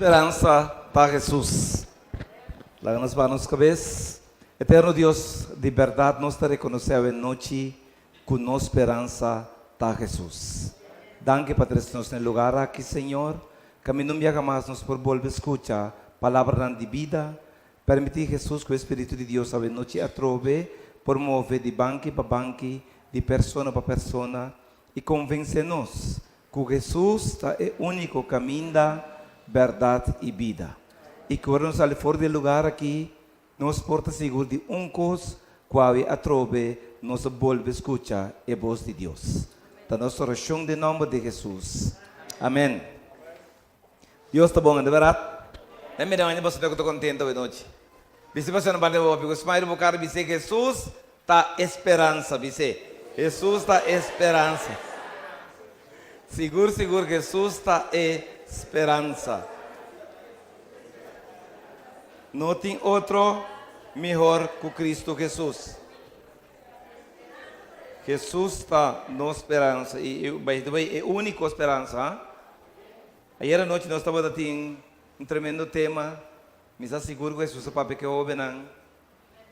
Speransa ta Hesus. Laga nos baha nos kabes. Eterno Dios, di bèrdat nos ta rekonosé awe nochi ku nos speransa ta Hesus. Danki pa trese nos na e lugar aki, Señor. Kaminda un biaha mas nos por bolbe skucha palabranan di bida. Permití Hesus ku e Spiritu di Dios awe nochi atrobe por move di banki pa banki, di persona pa persona, i konvensé nos Ku Hesus ta e úniko kaminda, bèrdat i bida. I ku ora nos sali for di e lugar akí, nos por ta sigur di un kos, ku awe atrobe nos a bolbe skucha e bos di Dios. Ta nos orashon den nòmber di Hesus. Amèn. Dios ta bon, bèrdat? E mira maña boso ta ku ta kontento awe nochi. Bis'é pasobra no banda bo papia ku smile bo kara bis'é Hesus ta e speransa bis'é Hesus ta e speransa sigur sigur Hesus ta e speransa no tin otro mihor ku Cristo Hesus Hesus ta nos speransa i by the way e uniko speransa ha ayera nochi nos tabata tin un tremendo tema. Mi sa sigur ku Hesus a papia ku e hóbennan.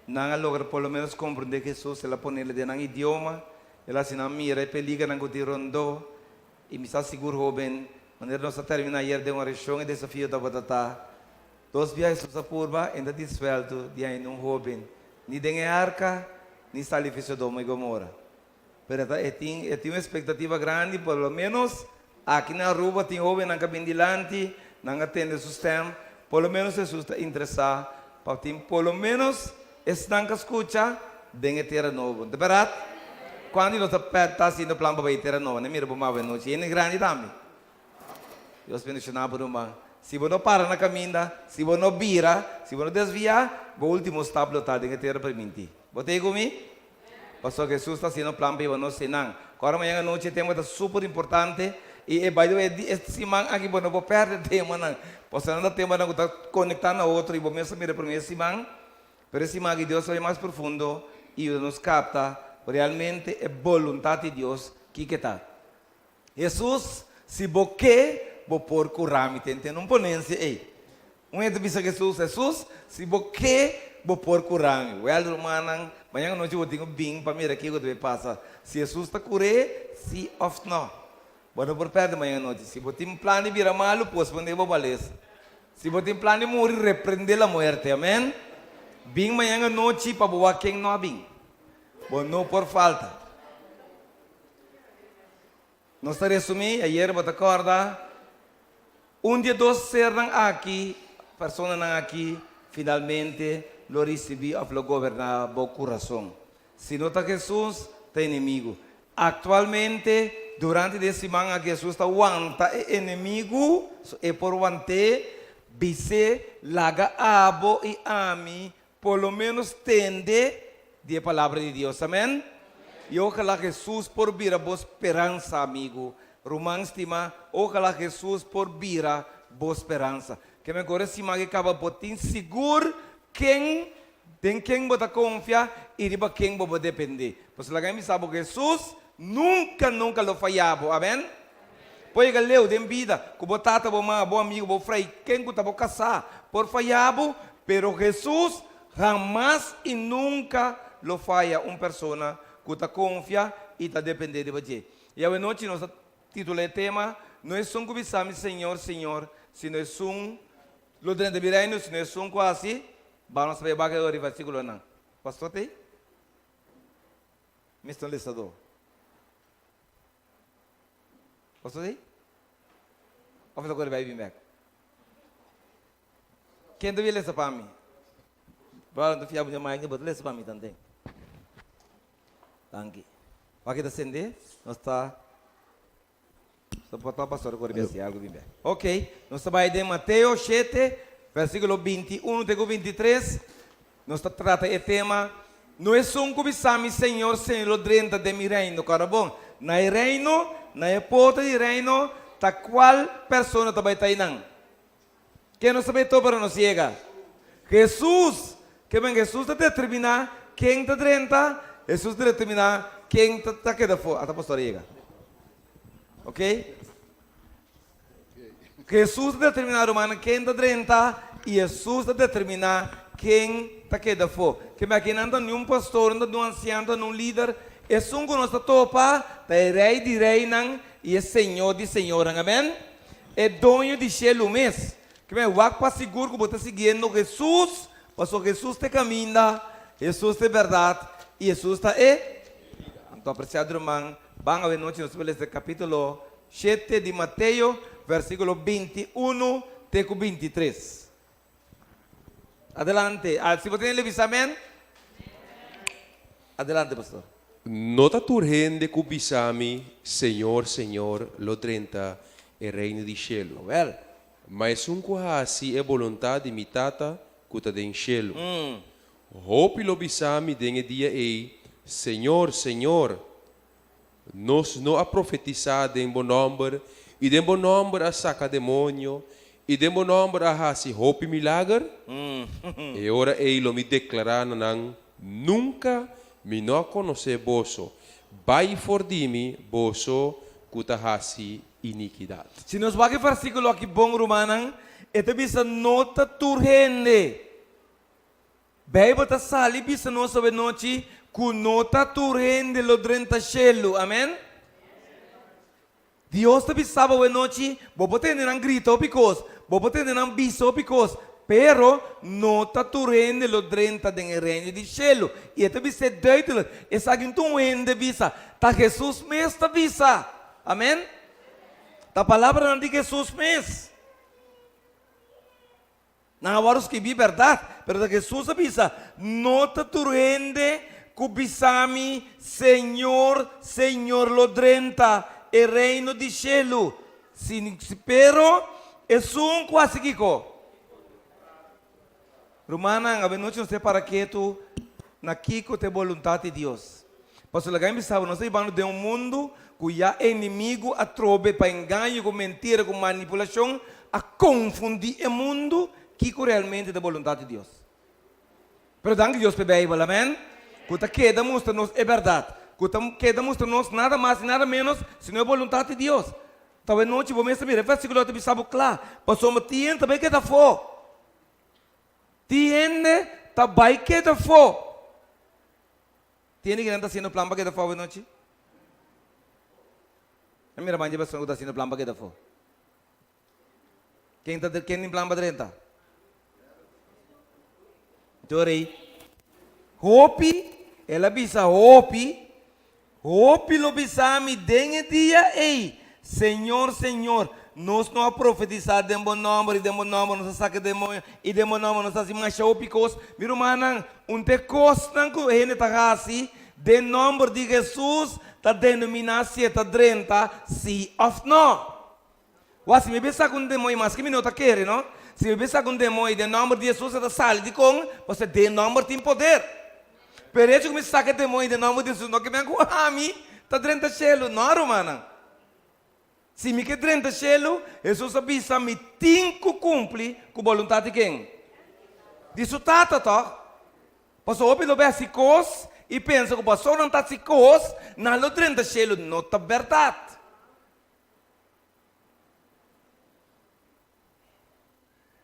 Nan a logra por lo ménos komprendé ku Hesus. El a ponele den nan idioma. El a hasi nan mira e peligernan ku tin rondó. I mi sa sigur, hóben, manera nos a terminá ayer den orashon, e desafio tabata ta, Dos bia Hesus a purba, e no ta disuelto di ainda un hóben, ni den e arka, ni sali fi Sodoma i Gomora. Pero e tin e tin un expectativa grandi, por lo menos aki na Aruba tin hobennan ka bin dilanti, nan a tende su stem, por lo menos Jesus ta interesa pa tin por lo menos esnan ka scucha den e tera nobo. Ta berdad? Cuantu di nos ta ta haciendo plan pa bay e tera nobo? Nan mira bo mawe anochi, hende grandi tambe. Dios bendiciona bo ruman. Si bo no para na caminda, si bo no bira, si bo no desvia, bo ultimo stap lo ta den e tera priminti. Bo ta ei cu mi? Pasobra Hesus ta haciendo plan pa hiba nos einan. Cu ora mañana anochi e tema ta super importante y e by the way e siman aki bo no por perde temanan. Pasobra nan ta temanan cu ta conecta na otro y bo mes a mira prome siman. Pero e siman aki Dios ta bay mas profundo y yuda nos capta realmente e boluntad di Dios kiko ta. Hesus, si bo ke, bo por kura mi. Ten ten un ponencia ei. Un hende bisa Hesus, Hesus, si bo ke, bo por kura mi. Wèl, rumannan, mañan anochi bo tin ku bin pa mira kiko ta bay pasa. Si Hesus ta kur'é, si òf nò. Bo no por pèrdè mañan anochi. Si bo tin plan di bira malu, posponé bo malesa. Si bo tin plan di muri, reprendé la muerte. Amèn. Bin mañan anochi pa bo wak ken no a bin. Bo no por falta. Nos ta resumí, ayer bo ta kòrda, un di e dos sernan aki, personanan aki, finalmente lo risibí òf lo goberná bo kurason. Si no ta Hesus, ta enemigu. Aktualmente, durante di e siman aki Hesus ta wanta e enemigu, so e por want'é, bis'é, laga abo i ami Por lo menos tende di e palabra di Dios. Amen. I ojalá Hesus por bira bo speransa, amigu. Ruman stimá, ojalá Hesus por bira bo speransa. Ke men kore siman ke kaba bo tin sigur ken den ken bo ta konfia i riba ken bo bo dependé. Pasobra laga mi bisa bo Hesus nunka nunka lo faya bo. Amen. Por yega leu den bida ku bo tata, bo mama, bo amigu, bo frei, ken ku ta bo kasá por faya bo, pero Hesus hamas i nunka lo faya un persona ku ta konfia i ta dependé riba dje. I awenochi nos ta titula e tema, No esun ku bisa mi Señor, Señor, sino esun lo drenta mi reino, sino esun ku hasi. Ban nos bai bak e ora di versikulonan. Pastor ta ei? Mister Lesadó. Pastor ei? Of ta kore bai bin bek? Ken ta bin lesa pa mi? Brother, no ta fia bo ña bo ta lesa pa mi tanten. Danki. Wak ta sende, nos ta ta pastor kore bin hasi algo bin bek. Ok, nos ta bai den Mateo shete, versikulo 21 te ku 23. Nos ta trata e tema, No esun ku bisa mi, Señor, Señor, lo drenta den mi reino. Kòrda bon, na e reino, na e porta di reino, ta kual persona ta bai ta einan? Ken nos ta bai topa ora nos yega? Hesus! Ke men Hesus ta determiná ken ta drenta, Hesus ta determiná ken ta ta keda afó. Ata pastor a yega. Ok? Hesus ta determiná, rumannan, ken ta drenta i Hesus ta determiná ken ta keda afó. Keme aki nan ta niun pastor, no ta niun ansiano, no ta niun lider. Esun ku nos ta topa ta e Rei di reinan i e Señor di señornan. Amèn. E Doño di shelu mes. Keme wak pa sigur ku bo ta siguiendo Hesus, pasobra Hesus ta e kaminda, Hesus ta e bèrdat i Hesus ta e bida. Anto apresiado ruman, ban awe nochi nos ta lesa kapítulo Shete di Mateo, versíkulo 21 te ku 23. Adelante. Ah, si bo tene le bisa amen. Adelante, pastor. No ta tur hende ku bisa mi, Señor, Señor, lo drenta e reino di shelu. Wel. Ma esun ku hasi e boluntat di mi Tata ku ta den shelu. Hopi lo bisa mi den e dia ei, Señor, Señor, Nos no a profetisá den bo nòmber, i den bo nòmber a saka demonio, i den bo nòmber a hasi hopi milager? E ora ei lo mi deklará na nan, Nunka mi no a konosé boso, bai for di mi, boso ku ta hasi inikidat. Si nos wak e versíkulo aki bon, rumannan, e ta bisa no ta tur hende. Bijbel ta sali bisa nos awenochi ku no ta tur hende lo drenta shelu. Amen? Dios ta bisa bo awenochi, bo por tende nan grita hopi kos, bo por tende nan bisa hopi kos, pero no ta tur hende lo drenta den e reino di shelu. I e ta bis'é duidelijk, esaki no ta un hende bisa, ta Hesus mes ta bisa. Amen? Ta palabranan di Hesus mes. Nan a wòrdu skibí bèrdat, pero ta Hesus a bisa, No ta tur hende ku bisa mi, Señor, Señor, lo drenta e reino di shelu, pero esun ku hasi kiko? Rumannan, abenochi nos ta para ketu na kiko ta e boluntat di Dios. Pasobra laga mi bisa bo, nos ta hibando den un mundu ku ya enemigu a trobe pa engaño ku mentira ku manipulashon a konfundí e mundu kiko realmente ta boluntat di Dios. Pero danki Dios pa e Beibel, amèn, ku ta keda mustra nos e bèrdat, ku ta keda mustra nos nada mas i nada ménos sino e boluntat di Dios. Ta awe nochi bo mes ta mira e vèrsikulo ta bisa bo kla, pasobra tin hende ta bai keda afó. Tin hende ta bai keda afó. Tin hende kinan ta hasiendo plan pa keda afó awenochi? A mira banja persona ku ta hasiendo plan pa keda afó. Ken ta ken tin plan pa drenta? Dor ei. Hopi, el a bisa hopi, Hopi lo bisa mi den e dia ei, Señor, Señor, nos no a profetisá den bo nòmber, i den bo nòmber nos a saka demoño, i den bo nòmber nos a hasi masha hopi kos? Mi rumannan, un ta e kosnan ku hende ta hasi den nòmber di Hesus ta denominá si e ta drenta sí òf nò. Wak, si mi bisa ku un demoño, maske mi no ta kere, no, si mi bisa ku un demoño den nòmber di Hesus e ta sali dikon? Pasobra den nòmber tin poder. Pero echo ku mi saka e demoño den nòmber di Hesus no ke men ku ami ta drenta shelu. No, rumannan. Si mi ke drenta shelu, Hesus a bisa mi tin ku kumpli ku boluntat di ken? Di su Tata, tòg? Pasobra hopi lo bai hasi kos i pensa ku pasobra nan ta hasi kos, nan lo drenta shelu. No ta bèrdat.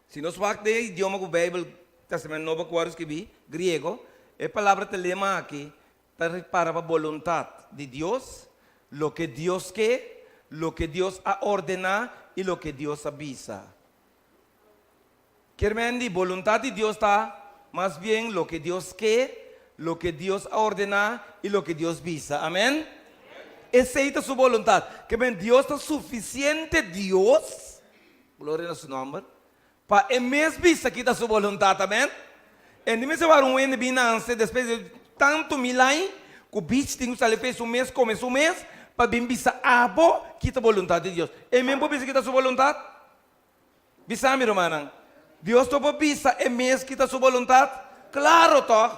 Si nos wak den e idioma ku Beibel Testament Nobo ku wòrdu skibí, griego, e palabra telema aki ta para pa boluntat di Dios, loke Dios ke, loke Dios a ordená i loke Dios a bisa. Kier men di boluntat di Dios ta mas bien loke Dios ke, loke Dios a ordená i loke Dios bisa. Amèn? Esei ta su boluntat. Kier men Dios ta sufisiente Dios, gloria na su nòmber, pa e mes bisa ki ta su boluntat. Amèn? E no mester wak un hende bin nanse despues di tantu mil aña ku bich tin ku sali fe su mes, kome su mes, pa bin bisa abo ki ta boluntat di Dios. E men por bisa ki ta su boluntat? Bisa mi, rumannan, Dios no por bisa e mes ki ta su boluntat? Klaro tòg!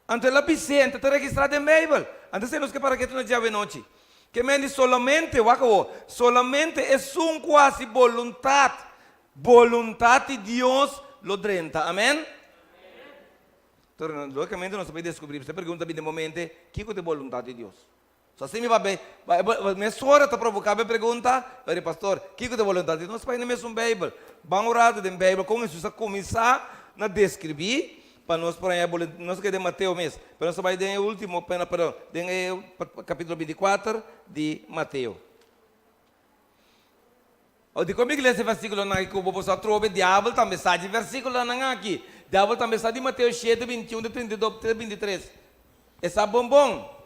Anto el a bis'é, anto ta registrá den Beibel. Anto esei nos ke para ketu na djawe nochi. Ke men di solamente, wak awor, solamente esun ku hasi boluntat, boluntat di Dios lo drenta. Amèn? Lógikamente nos ta por deskubrí, bo ta pregunta bini den bo mente, kiko ta e boluntat di Dios? So asina mi papia, mesora ta provoká mi pregunta, Ori pastor, kiko ta e boluntat di Dios? Nos bai na mesun Beibel. Ban un ratu den Beibel kon Hesus a kuminsá na deskribí pa nos por haña e Nos a keda den Mateo mes, pero nos ta bai den e último, perdon, den e kapítulo 24 di Mateo. O dikon mi lesa e versíkulonan aki ku bo por sa trobe? Diabel tambe sa di versíkulonan aki. Diabel tambe sa di Mateo shete, bintiun te 32 te 23. E sa bon bon.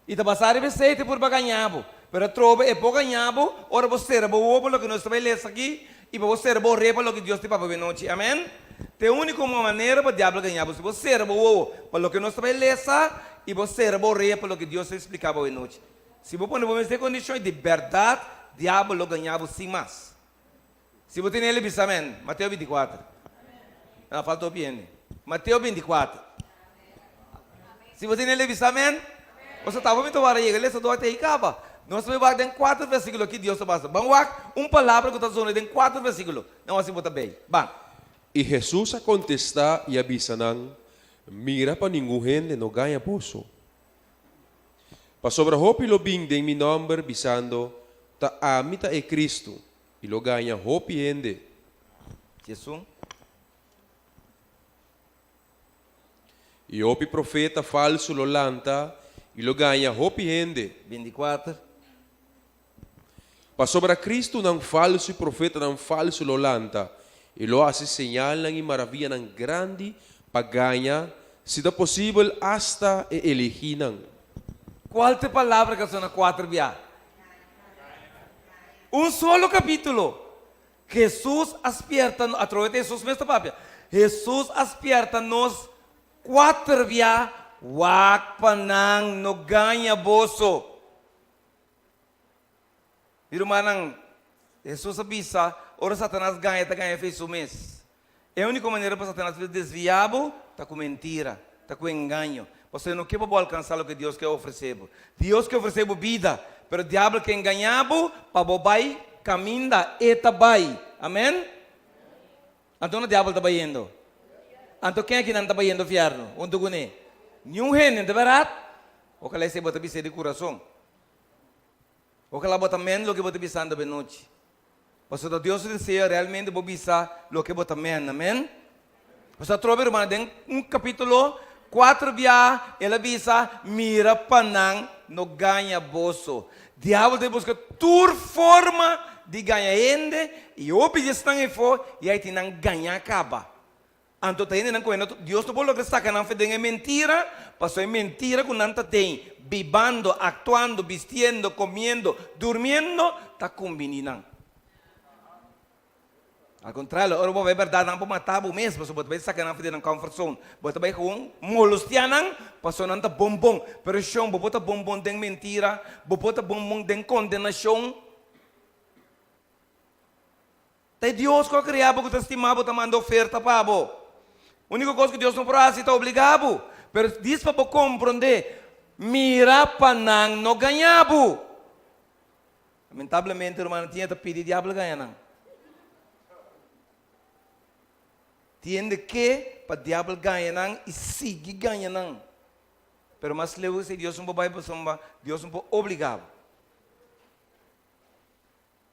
I ta basá riba esei te purba gaña bo. Pero atrobe e por gaña bo ora bo sera bo wowo pa loke nos ta bai lesa aki i pa bo sera bo orea pa loke Dios tin papia bo e nochi. Amen? Ta e úniko manera pa diabel gaña bo, si bo sera bo wowo pa loke nos ta bai lesa i bo sera bo orea pa loke Dios ta expliká bo e nochi. Si bo pone bo mes den kondishon i di bèrdat, diabel lo gaña bo sin mas. Si bo tene el bisa amen. Mateo 24. No, falta hopi hende. Mateo 24. Si bo tene el bisa amen. Pasobra tabata mi ta wara yega lesa dor te ei kaba. Nos ta bai wak den kuater versíkulo ki Dios ta basa. Ban wak un palabra ku ta zona den kuater versíkulo. Nan wak si bo ta bei. Ban. I Hesus a kontestá i a bisa nan, Mira pa ningun hende no gaña boso. Pasobra hopi lo bin den mi nòmber, bisando, Ta ami ta e Cristo, i lo gaña hopi hende. Jesun. I hopi profeta falsu lo lanta, i lo gaña hopi hende. 24. Pasobra Cristonan falsu i profetanan falsu lo lanta, i lo hasi señalnan i maravianan grandi pa gaña, si ta posibel, asta e eligínan. Cual ta e palabra cu a sona cuater bia? Un solo capítulo. Jesús a spierta, atrobe ta Jesús mes ta papia, Jesús a spierta nos cuater bia, Wak pa nan no gaña boso. Mi rumannan, Hesus a bisa, ora Satanas gaña, e ta gaña fe su mes. E úniko manera pa Satanas por desviá bo ta ku mentira, ta ku engaño. Pasobra e no ke pa bo alkansá loke Dios ke ofresé bo. Dios ke ofresé bo bida, pero Diabel ke engañá bo pa bo bai kaminda e ta bai. Amèn? Anto no Diabel ta bayendo? Anto ken akinan ta bayendo fièrnu huntu kuné? Niun hende, no ta bèrdat? Ojalá esei bo ta bis'é di kurason. Ojalá bo ta men loke bo ta bisando benochi. Pasobra Dios su deseo realmente bo bisa loke bo ta men. Amen. Pasobra atrobe ruman den un capítulo cuatro bia el a bisa mira pa nan no gaña boso. Diabel ta busca tur forma di gaña hende y hopi di esnan efo y ai tin nan gaña caba. Anto ta hendenan ku Dios no por logra saka nan fe den e mentira, pasobra e mentira ku nan ta den, bibando, aktuando, bistiendo, komiendo, durmiendo, ta kumbiní nan. Al kontrario, ora bo bai bèrdat nan por mata bo mes, pasobra bo ta bai saka nan for di nan comfort zone. Bo ta bai gewoon molostiá nan, pasobra nan ta bon bon. Pero shon, bo por ta bon bon den mentira, bo por ta bon bon den kondenashon. Ta e Dios ku a krea bo ku ta stima bo ta manda oferta pa bo. Úniko kos ku Dios no por hasi ta obligá bo. Pero dis pa bo komprondé, mira pa nan no gaña bo. Lamentablemente rumannan tin e ta pidi diabel gaña nan. Tin hende ke pa diabel gaña nan i sigui gaña nan. Pero mas leu esei Dios no por bai pasobra Dios no por obligá bo.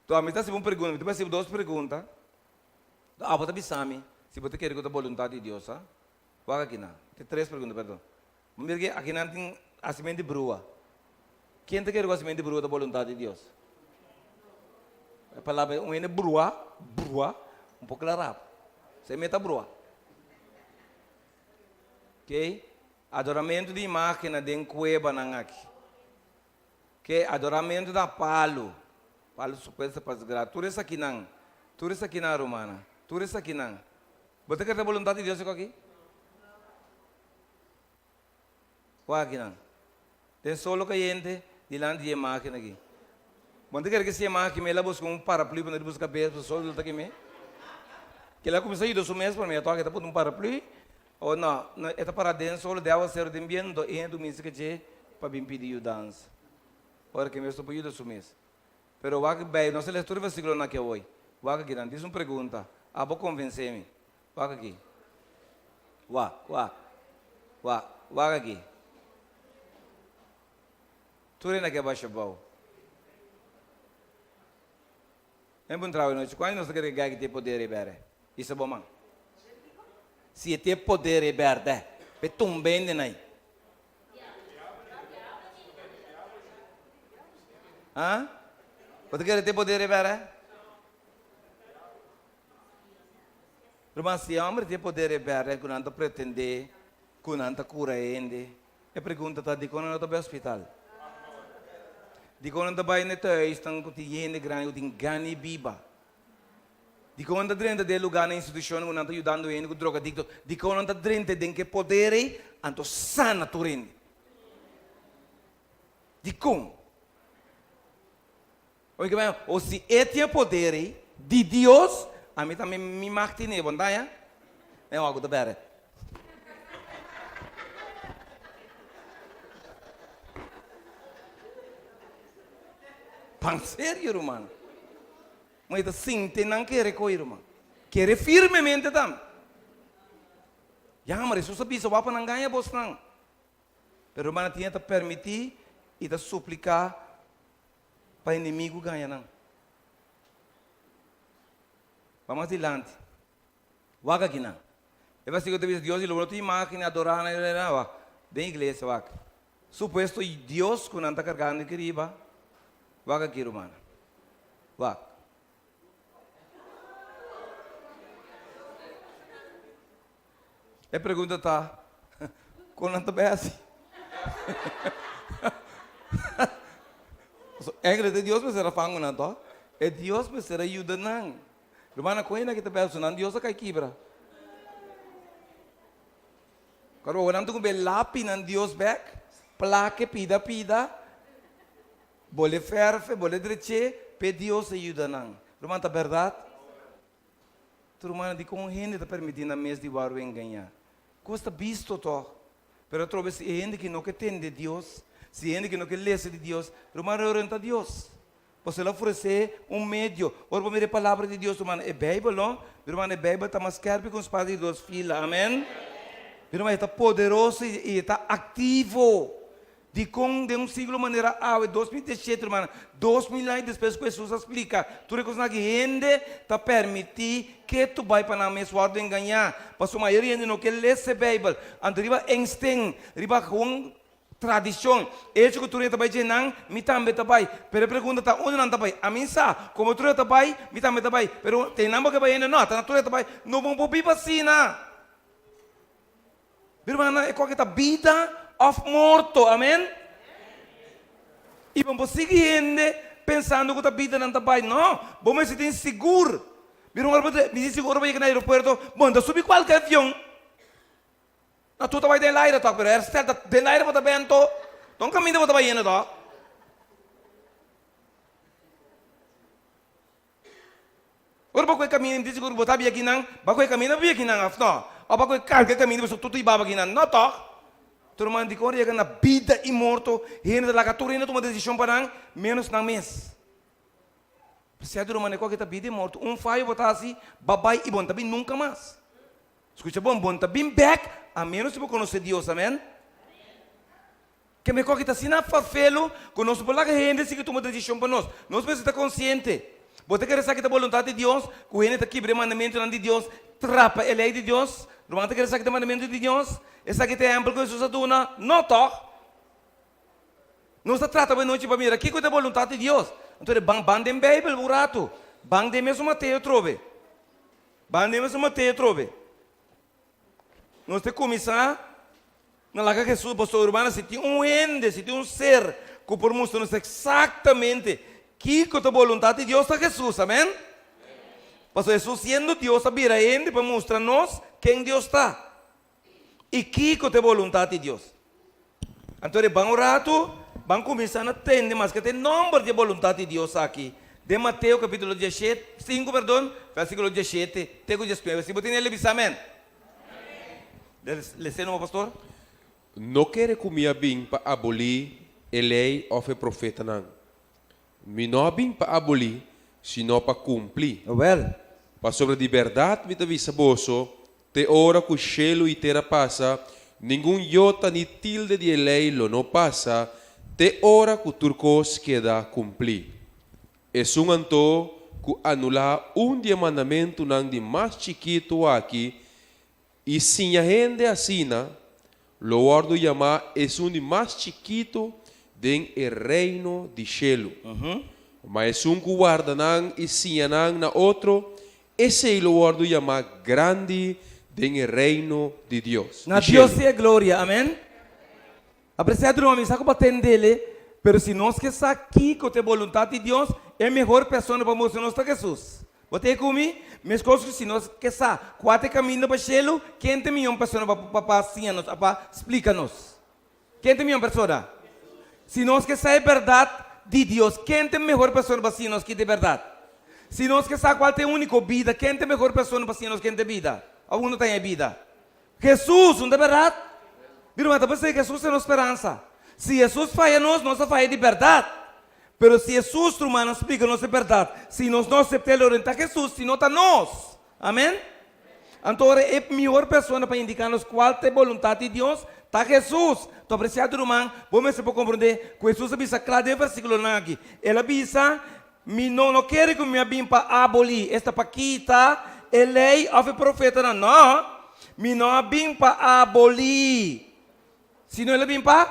Toh mi ta hasi bo un pregunta, mi ta bai hasi bo dos pregunta. Toh abo ta bisa mi si bo ta kere ku ta boluntat di Dios, ha? Wak akinan. Te tres pregunta, perdon. Bo mira ke akinan tin hasimentu di brua. Ken ta kere ku hasimentu di brua ta boluntat di Dios? E palabra un hende brua, brua, un por klará. Esei mi ta brua. Oké? Adoramentu di imágennan den kuebanan aki. Ke adoramentu na palu, palu supuesto pa sgra, tur esakinan, tur esakinan rumannan, tur esakinan. Bo ta kere ta boluntat di Dios aki? Wak akinan. Den solo kayente dilanti di e imagen aki. Bo no ta kere ke si e imagen kim'e el a buska un paraplu pa no riba su kabes pasobra solo lo ta kim'e? Kila a kuminsá yuda su mes promé, tok e ta pone un paraplu. Oh no, no, e ta para den solo di awaseru den biento i hende duminsa ke dje pa bin pidi yudansa. Ora ke mes no por yuda su mes. Pero wak bay, nos a lesa tur e versikulonan aki awoy. Wak aki nan, dis un pregunta, abo konvensé mi. Wak aki. Wak, wak, wak, wak aki. Tur hende ke basha bou. Mi puntra awe nochi, kuantu di nos ta kere gaki tin e poder ei bèrdè? Bisa bo man. Si e tin e poder ei bèrdè, pa e tumba hende nan ei. Ha? Bo ta kere tin e poder ei bèrdè? Ruman, si e hòmber tin e poder ei bèrdè ku nan ta pretendé ku nan ta kura hende, E pregunta ta, dikon nan no ta bai hospital? Dikon nan ta bai na e tehuisnan ku tin hende grandi ku tin gana i biba? Dikon nan ta drenta den e lugarnan, institushonnan ku nan ta yudando hende ku drogadikto? Dikon nan ta drenta den ke poder ei anto sana tur hende? Dikon? O si e tin e poder ei di Dios, ami tambe mi mag tene, bo nta ya? E wak ku ta bere. Pan serio, ruman. Ma e ta sinti nan kere koe, ruman. Kere firmemente tambe. Ya, ma Hesus a bisa, wak pa nan gaña bosnan. Pero rumannan tin e ta permití i ta supliká pa enemigu gaña nan. Ba mas dilanti. Wak aki nan. E versíkulo ta bisa, Dios di lo bo no tin imágen adorá nan, nan, wak. Den iglesia, wak. Supuesto Dios ku nan ta kargando aki riba. Wak aki, rumannan. Wak. E pregunta ta, kon nan ta bai hasi? Pasobra e Dios mester a fangu nan to. E Dios mester a yuda nan. Rumannan, kon hende aki ta bai hasi? Nan Dios a kai kibra. Kòrda bo, nan ta kumpra e lapi nan Dios bèk, plake pida pida, bole fèrfe, bole drech'é, p'e Dios a yuda nan. Ruman, ta bèrdat? Tur rumannan, dikon hende ta permití nan mes di wòrdu engañá? Kos ta bisto tòg. Pero atrobe si e hende ki no ke tende Dios, si e hende ki no ke lesa di Dios, ruman reorientá Dios. Pasobra el a ofresé un medio. Ora bo mira e Palabra di Dios, ruman, e Beibel no, mi ruman, e Beibel ta mas skèrpi ku un spada di dos fila. Amèn. Mi ruman, e ta poderoso i e ta aktivo. Dikon den un siglo manera awe, 2017, rumannan, 2000 aña despues ku Hesus a splika tur e kosnan aki, hende ta permití ketu bai pa nan mes wòrdu engañá? Pasobra mayoria hende no ke lesa e Beibel. Anto riba instinct, riba gewoon tradishon, echo ku tur hende ta bai dje nan, mi tambe ta bai. Pero e pregunta ta, unda nan ta bai? Ami sa, komo tur hende ta bai, mi tambe ta bai. Pero te nan bo ke bai hende? No, ata nan tur hende ta bai. No bo por biba asina. Mi rumannan, e koke ta bida òf morto. Amen. I bo no por sigui hende pensando ku ta bida nan ta bai. No, bo mester tin sigur. Mi ruman, ora bo ta, mi tin sigur ora bo yega na aeropuerto, bo no ta subi kualke avion. No, tur ta bai den laira tòg, pero herstel ta den laira bo ta bento. Don kaminda bo ta bai yendo tòg? Ora bo koe kaminda, mi tin sigur ku bo ta bia kinan, bo a koe kaminda bo bia kinan òf no? Òf bo a koe kalke kaminda pasobra tur ta baba kinan? No tòg? Tur ruman dikon yega na bida i morto, hende ta laga tur hende tuma desishon pa nan, ménos nan mes. P'esei ruman e koke ta bida i morto, un fayo bo ta hasi, bo a bai i bo no ta bin nunka mas. Skucha bon, bo no ta bin bèk a ménos si bo konosé Dios, amèn. Ke mekor ki ta asina farfelu ku nos no por laga hende sigui tuma desishon pa nos. Nos mester ta konsiente. Bo ta kere sa ki ta boluntat di Dios ku hende ta kibra e mandamentunan di Dios, trapa e lei di Dios? Ruman ta kere sa ki ta mandamentu di Dios? Esaki ta e ehèmpel ku Hesus a duna? No, tòg? Nos ta trata bo e nochi pa mira kiko ta e boluntat di Dios. Anto e ban ban den Beibel un ratu. Ban den mesun Mateo atrobe. Ban den mesun Mateo atrobe. Nos ta kuminsá na laga Hesus, Pastor Urbano, si tin un hende, si tin un ser ku por mustra nos eksaktamente kiko ta boluntat di Dios, ta Hesus. Amèn? Pasobra Hesus siendo Dios a bira hende pa mustra nos ken Dios ta i kiko ta e boluntat di Dios. Anto de ban un ratu, ban kuminsá na tende maske ta e nòmber di e boluntat di Dios aki den Mateo kapítulo diesshete, sinku perdon, vèrsikulo diesshete te ku diesnuebe. Si bo tene el, bisa amèn. Les'é nobo, pastor. No kere ku mi a bin pa abolí e lei òf e profetanan. Mi no a bin pa abolí, sino pa kumpli. Wèl. Pasobra di bèrdat mi ta bisa boso, te ora ku shelu i tera pasa, ningun yota ni tilde di e lei lo no pasa, Te ora ku tur kos keda kumplí. Esun anto ku anulá un di e mandamentunan di mas chikitu aki i siña hende asina, lo wòrdu yamá esun di mas chikitu den e Reino di shelu. Ma esun ku warda nan i siña nan na otro, esei lo wòrdu yamá grandi den e Reino di Dios, Na di Dios shelu. sea gloria. Amèn. Apresiá ruman, mi sa ku bo a tendele, pero si nos ke sa kiko ta e boluntat di Dios, e mehor persona pa mustra nos ta Hesus. Bo ta e ku mi? Meskos ku si nos ke sa kua ta e kaminda pa shelu, ken ta e mihó persona pa pa pa siña nos òf pa splika nos? Ken ta e mihó persona? Si nos ke sa e bèrdat di Dios, ken ta e mehor persona pa siña nos ki ta e bèrdat? Si nos ke sa kual ta e úniko bida, ken ta e mehor persona pa siña nos ken ta e bida òf unda ta haña e bida? Hesus, un ta bèrdat? Mi ruman ta pensá Hesus ta nos speransa. Si Hesus faya nos, nos a faya di bèrdat. Pero si Hesus, rumannan, splika nos e bèrdat, si nos no asept'é, lo rentá Hesus, si no ta nos. Amèn? Anto ora e mihor persona pa indiká nos kual ta e boluntat di Dios ta Hesus. Ta apresiado, ruman, bo mester por komprondé ku Hesus a bisa kla den e versíkulonan aki. El a bisa, Mi no no kere ku mi a bin pa abolí, esta pa kita, e lei òf e profetanan. Nò, mi no a bin pa abolí, sino el a bin pa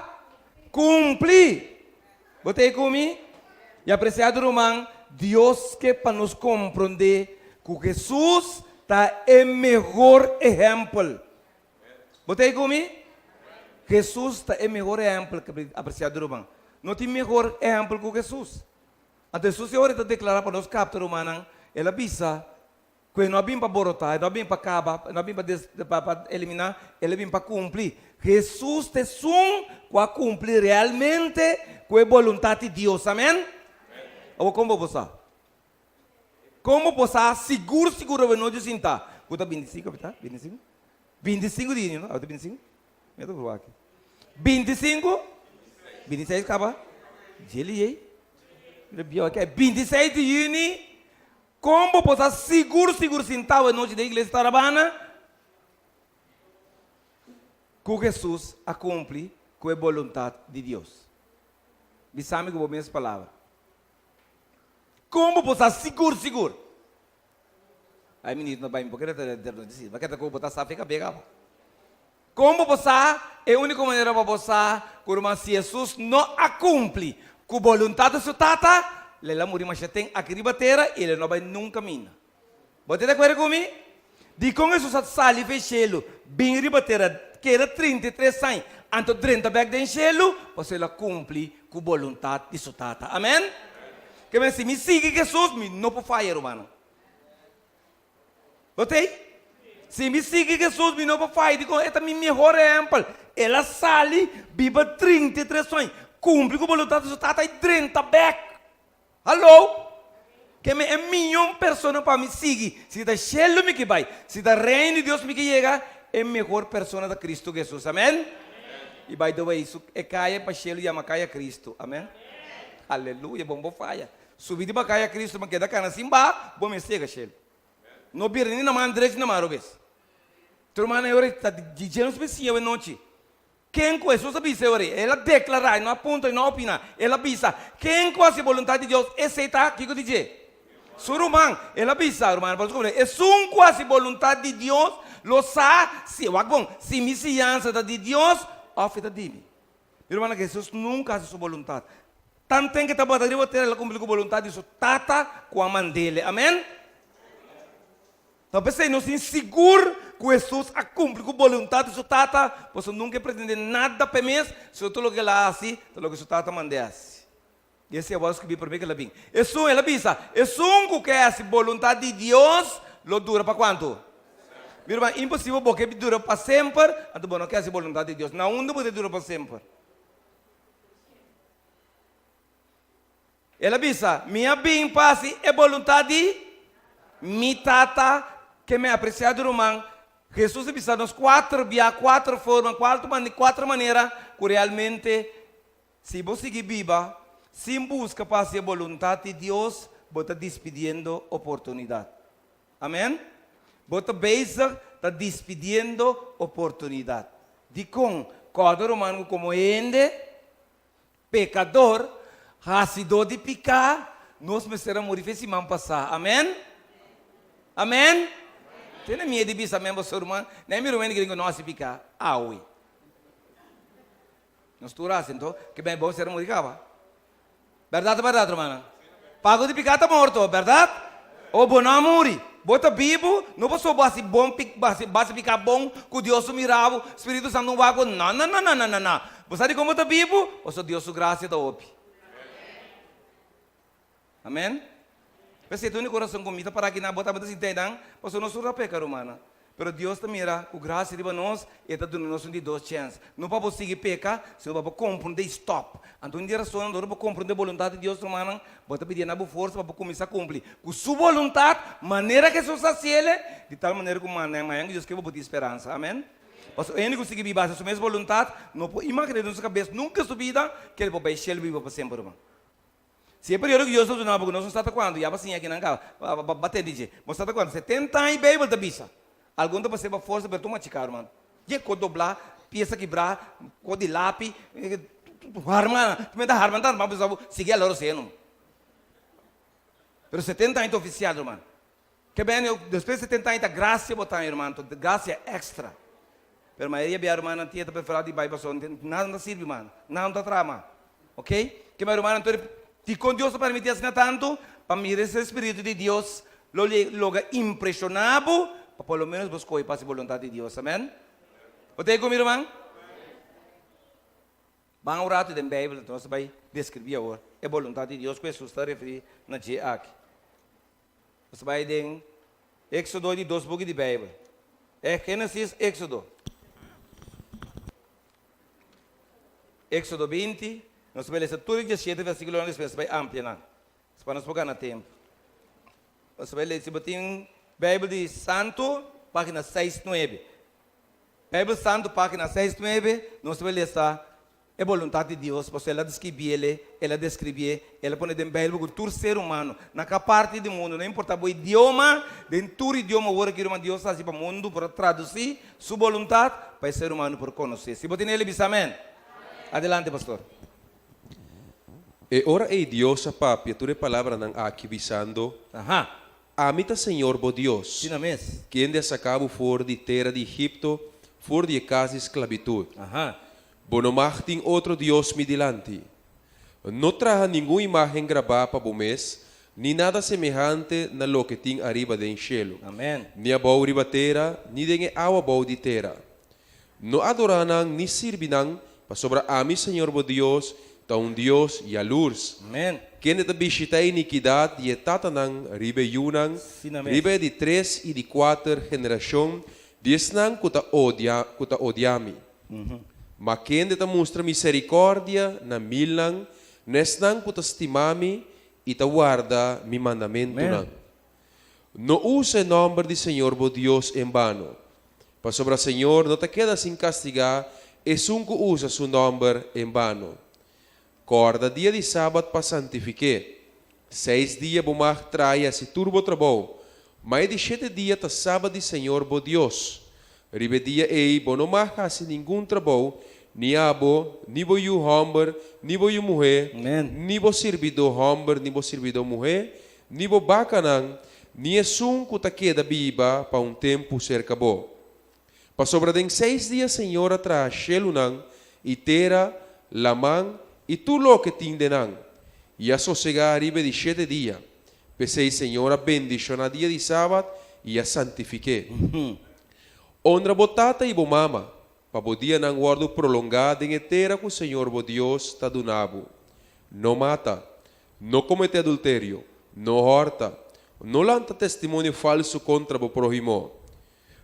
kumpli. Bo ta ei ku mi? I apresiado ruman, Dios ke pa nos komprondé ku Hesus ta e mehor ehèmpel. Bo ta ei ku mi? Hesus ta e mehor ehèmpel, apresiado ruman. No tin mehor ehèmpel ku Hesus. Anto Hesus e ora e ta deklará pa nos kapta, rumannan, el a bisa ku e no a bin pa borotá, e no a bin pa kaba, e no a bin pa pa pa eliminá, el a bin pa kumpli. Hesus ta esun ku a kumpli realmente ku e boluntat di Dios. Amèn? Awor kon bo por sa? Kon bo por sa sigur sigur awe nochi sintá ku ta bintisinku, ta bintisinku? Bintisinku di yüni, no? Awe ta bintisinku? Mi ta proba aki. 25, 26 kaba. Djeli ei. Mira bieu aki. 26 di yüni, kon bo por sa sigur sigur sintá anochi den iglesia Tarabana ku Hesus a kumpli ku e boluntat di Dios? Bisa mi ku bo mes palabra. Kon bo por sa sigur sigur? Ai minito no bai mi por keda ta disi bo keda ku bo ta sa fika bega bo. Kon bo por sa? E uniko manera pa bo sa ku ruman si Hesus no a kumpli ku boluntat di su Tata, lo el a muri masha ten aki riba tera i lo no bai nunka mina. Bo ta di akuerdo ku mi? Dikon Hesus a sali for e shelu bin riba tera keda 33 aña anto drenta bek den shelu? Pasobra el a kumpli ku boluntat di su Tata. Amen? Ke men si mi sigui Hesus mi no por faya rumannan. Bo ta ei? Si mi sigui Hesus mi no por faya dikon e ta mi mehor ehèmpel. El a sali biba 33 aña kumpli ku boluntat di su Tata i drenta bek. Hallo! Ke men e miyon persona pa mi sigui. Si ta shelu mi ke bai, si ta Reino di Dios mi ke yega, e mehor persona ta Cristo Jesus. Amen? I by the way, su e kaya pa shelu yama kaya Cristo. Amen? Aleluya, bon bo faya. Subi riba kaya Cristo ma keda kana sin baha, bo mester yega shelu. No bira ni na man drechi ni na man robes. Tur hermano e ora ta di dje nos mester siña awe nochi. Ken ku Hesus a bisa e ora ei? El a deklará, e no a puntra, e no a opiná. El a bisa, Ken ku hasi boluntat di Dios, esei ta kiko di dje? Su ruman. El a bisa, Rumannan, pa nos komprendé, esun ku hasi boluntat di Dios lo sa si, wak bon, si mi siñansa ta di Dios òf e ta di mi. Mi rumannan, Hesus nunka hasi su boluntat. Tanten ku e tabata riba tera, el a kumpli ku boluntat di su Tata ku a mand'el. Amèn? Ta p'esei nos tin sigur ku Hesus a kumpli ku boluntat di su Tata, pasobra nunka e pretendé nada pa e mes, sino tur loke el a hasi ta loke su Tata mand'é hasi. I esei a wòrdu skribí promé ku el a bin. Esun, el a bisa, esun ku ke hasi boluntat di Dios lo dura pa kuantu? Mi ruman, imposibel bo ke dura pa semper, anto bo no ke hasi boluntat di Dios. Na unda bo ta dura pa semper? El a bisa, Mi a bin pa hasi e boluntat di mi Tata ke mi apresiado ruman. Hesus a bisa nos kuater bia, kuater forma, kuater manera ku realmente si bo sigui biba sin buska pa hasi e boluntat di Dios, bo ta dispidiendo oportunidat. Amen? Bo ta bezig ta dispidiendo oportunidat. Dikon? Kòrda ruman ku komo hende. Pekador, hasidó di piká, nos mester a muri fe siman pasá. Amèn? Amèn? Tene miedu di bisa amèn boso ruman. Nan e mira un hende ku no hasi piká awe. Nos tur hasi, anto ke bèn bo mester a muri kaba. Bèrdat o bèrdat, rumannan? Pago di piká ta morto, bèrdat? O bo no a muri, bo ta bibu, no pasobra bo hasi bon bo hasi piká bon ku Dios su mira bo, Spiritu Santu no wak bo, no no no no no no no. Bo sa dikon bo ta bibu? Pasobra Dios su grasia ta hopi. Amen. P'esei ta úniko rason ku mi ta para aki na bo tabata sinti einan, pasobra nos tur ta peka, rumannan. Pero Dios ta mira ku grasia riba nos i e ta duna nos un di dos chèns, no pa bo sigui peka, sino pa bo komprondé i stòp. Anto un di e rasonnan dor bo komprondé boluntat di Dios, rumannan, bo ta pidié na bo forsa pa bo kuminsá kumpli ku su boluntat manera Hesus a hasiel, di tal manera ku mañan ku Dios ke bo bo tin speransa. Amèn. Pasobra hende ku sigui biba hasi su mes boluntat no por imaginá den su kabes nunka su bida ke el por bai shelu biba pa semper, ruman. Si e periodo ku Dios ta duna bo ku nos no sa ta kuantu, ya bo a siña kinan kaba, ba tende dje. Bo sa ta kuantu? Setenta aña Beibel ta bisa. Algun ta pas'é pa forsa pero tuma chika, ruman. Dje ko doblá, piesa kibrá, ko di lapi, harma, tu mester harma tantu pa bo sigui alor seno. Pero setenta aña ta ofisial, ruman. Ke bene despues di setenta aña ta gracia bo ta haña, ruman, anto gracia extra. Pero mayoria bia rumannan tin e ta preferá di bai pasobra nada no ta sirbi mas, nada no ta traha mas. Ok? Ke mi rumannan anto dikon Dios ta permití asina tantu? Pa mira si e spiritu di Dios lo logra impreshoná bo pa por lo menos bo skohe pa hasi boluntat di Dios. Amen? Bo ta ei ku mi ruman? Ban un ratu den Beibel, anto nos ta bai deskribí awor e boluntat di Dios ku Hesus ta referí na dje aki. Nos ta bai den Éxodo di dos buki di Beibel. E Génesis, Éxodo. Éxodo 20, nos ta bai lesa tur e diesshete versíkulonan, despues nos ta bai amplia nan, pa nos por gana tempu. Nos ta bai lesa, si bo tin Beibel di Santu, página seis nuebe. Beibel Santu, página seis nuebe, nos ta bai lesa E boluntat di Dios, pasobra El a deskribié, El a deskribié, El a pone den Beibel ku tur ser humano, na ka parti di mundu, no importá bo idioma, den tur idioma wor aki ruman Dios a hasi pa mundu por a tradusí Su boluntat pa e ser humano por konosé. Si bo tene el, bisa amèn. Adelante, pastor. E ora ei Dios a papia tur e palabranan aki, bisando, Aha. Ami ta Señor bo Dios, Asina mes. kende a saka bo for di tera di Egipto, for di e kas di sklabitut. Aha. Bo no mag tin otro dios mi dilanti. No traha ningun imágen grabá pa bo mes, ni nada semehante na loke tin ariba den shelu, Amén. ni abou riba tera, ni den e awa bou di tera. No adorá nan ni sirbi nan, pasobra ami, Señor bo Dios, ta un Dios yalurs, Amén. kende ta bishitá e inikidat di e tatanan riba e yunan, Asina mes. riba e di tres i di kuater generashon di esnan ku ta odia ku ta odia mi. Ma kende ta mustra miserikòrdia na milnan, na esnan ku ta stima mi i ta warda mi mandamentunan. No usa e nòmber di señor bo Dios en bano, pasobra señor no ta keda sin kastigá esun ku usa su nòmber en bano. Kòrda dia di sabat pa santifik'é. Seis dia bo mag traha i hasi tur bo trabou, ma e di shete dia ta sabat di señor bo Dios. Riba e dia ei bo no mag hasi ningun trabou, ni abo, ni bo yu hòmber, ni bo yu muhé, ni bo sirbidó hòmber ni bo sirbidó muhé, ni bo bakanan, ni esun ku ta keda biba pa un tempu serka bo. Pasobra den seis dia Señor a traha shelunan i tera, laman i tur loke tin den nan, i a sosegá riba e di shete dia. P'esei Señor a bendishoná dia di sabat i a santifik'é. Honra bo tata i bo mama, pa bo dianan wòrdu prolongá den e tera ku Señor bo Dios ta duna bo. No mata. No kometé adulterio. No hòrta. No lanta testimonio falsu kontra bo próhimo.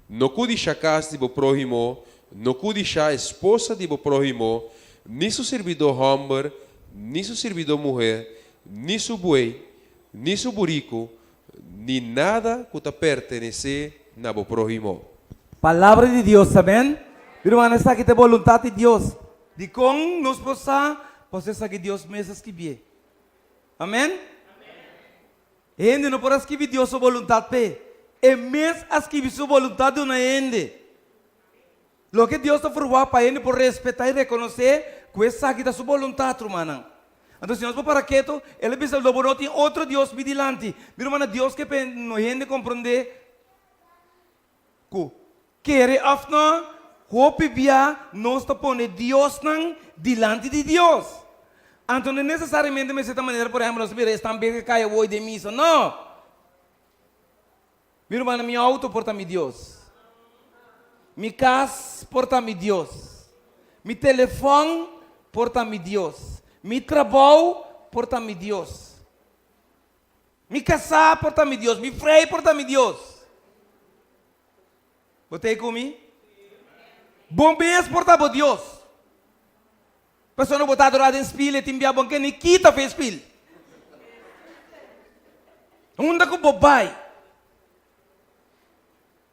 No kudishá kas di bo próhimo, no kudishá esposa di bo próhimo, ni su sirbidó hòmber, ni su sirbidó muhé, ni su buey, ni su buriku, ni nada ku ta pertenesé na bo próhimo. Palabra di Dios, amen. Mi rumannan, esaki ta e boluntat di Dios. Dikon nos por sa? Pasobra esaki Dios mes a skibié. Amen. Hende no por a skibi Dios su boluntat p'e. E mes a skibi su boluntat duna hende. Loke Dios ta forwá pa hende por respetá i rekonosé, ku esaki ta su boluntat, rumannan. Anto si nos por para ketu, el a bisa, Lo bo no tin otro dios mi dilanti. Mi rumannan, Dios ke pa no hende komprondé ku kere òf no, hopi bia nos ta pone diosnan dilanti di Dios. Anto no nesesariamente mester ta manera, por ehèmpel, nos ta mira esnan beke kaya woi den misa. No! Mi rumannan, mi auto por ta mi Dios. Mi kas por ta mi Dios. Mi telefòn por ta mi Dios. Mi trabou por ta mi Dios. Mi kasá por ta mi Dios. Mi frei por ta mi Dios. Bo ta ei ku mi? Bo mes por ta bo Dios. Persona bo ta adorá den spil e tin bia bo ke ni kita fe spil. Unda ku bo bai?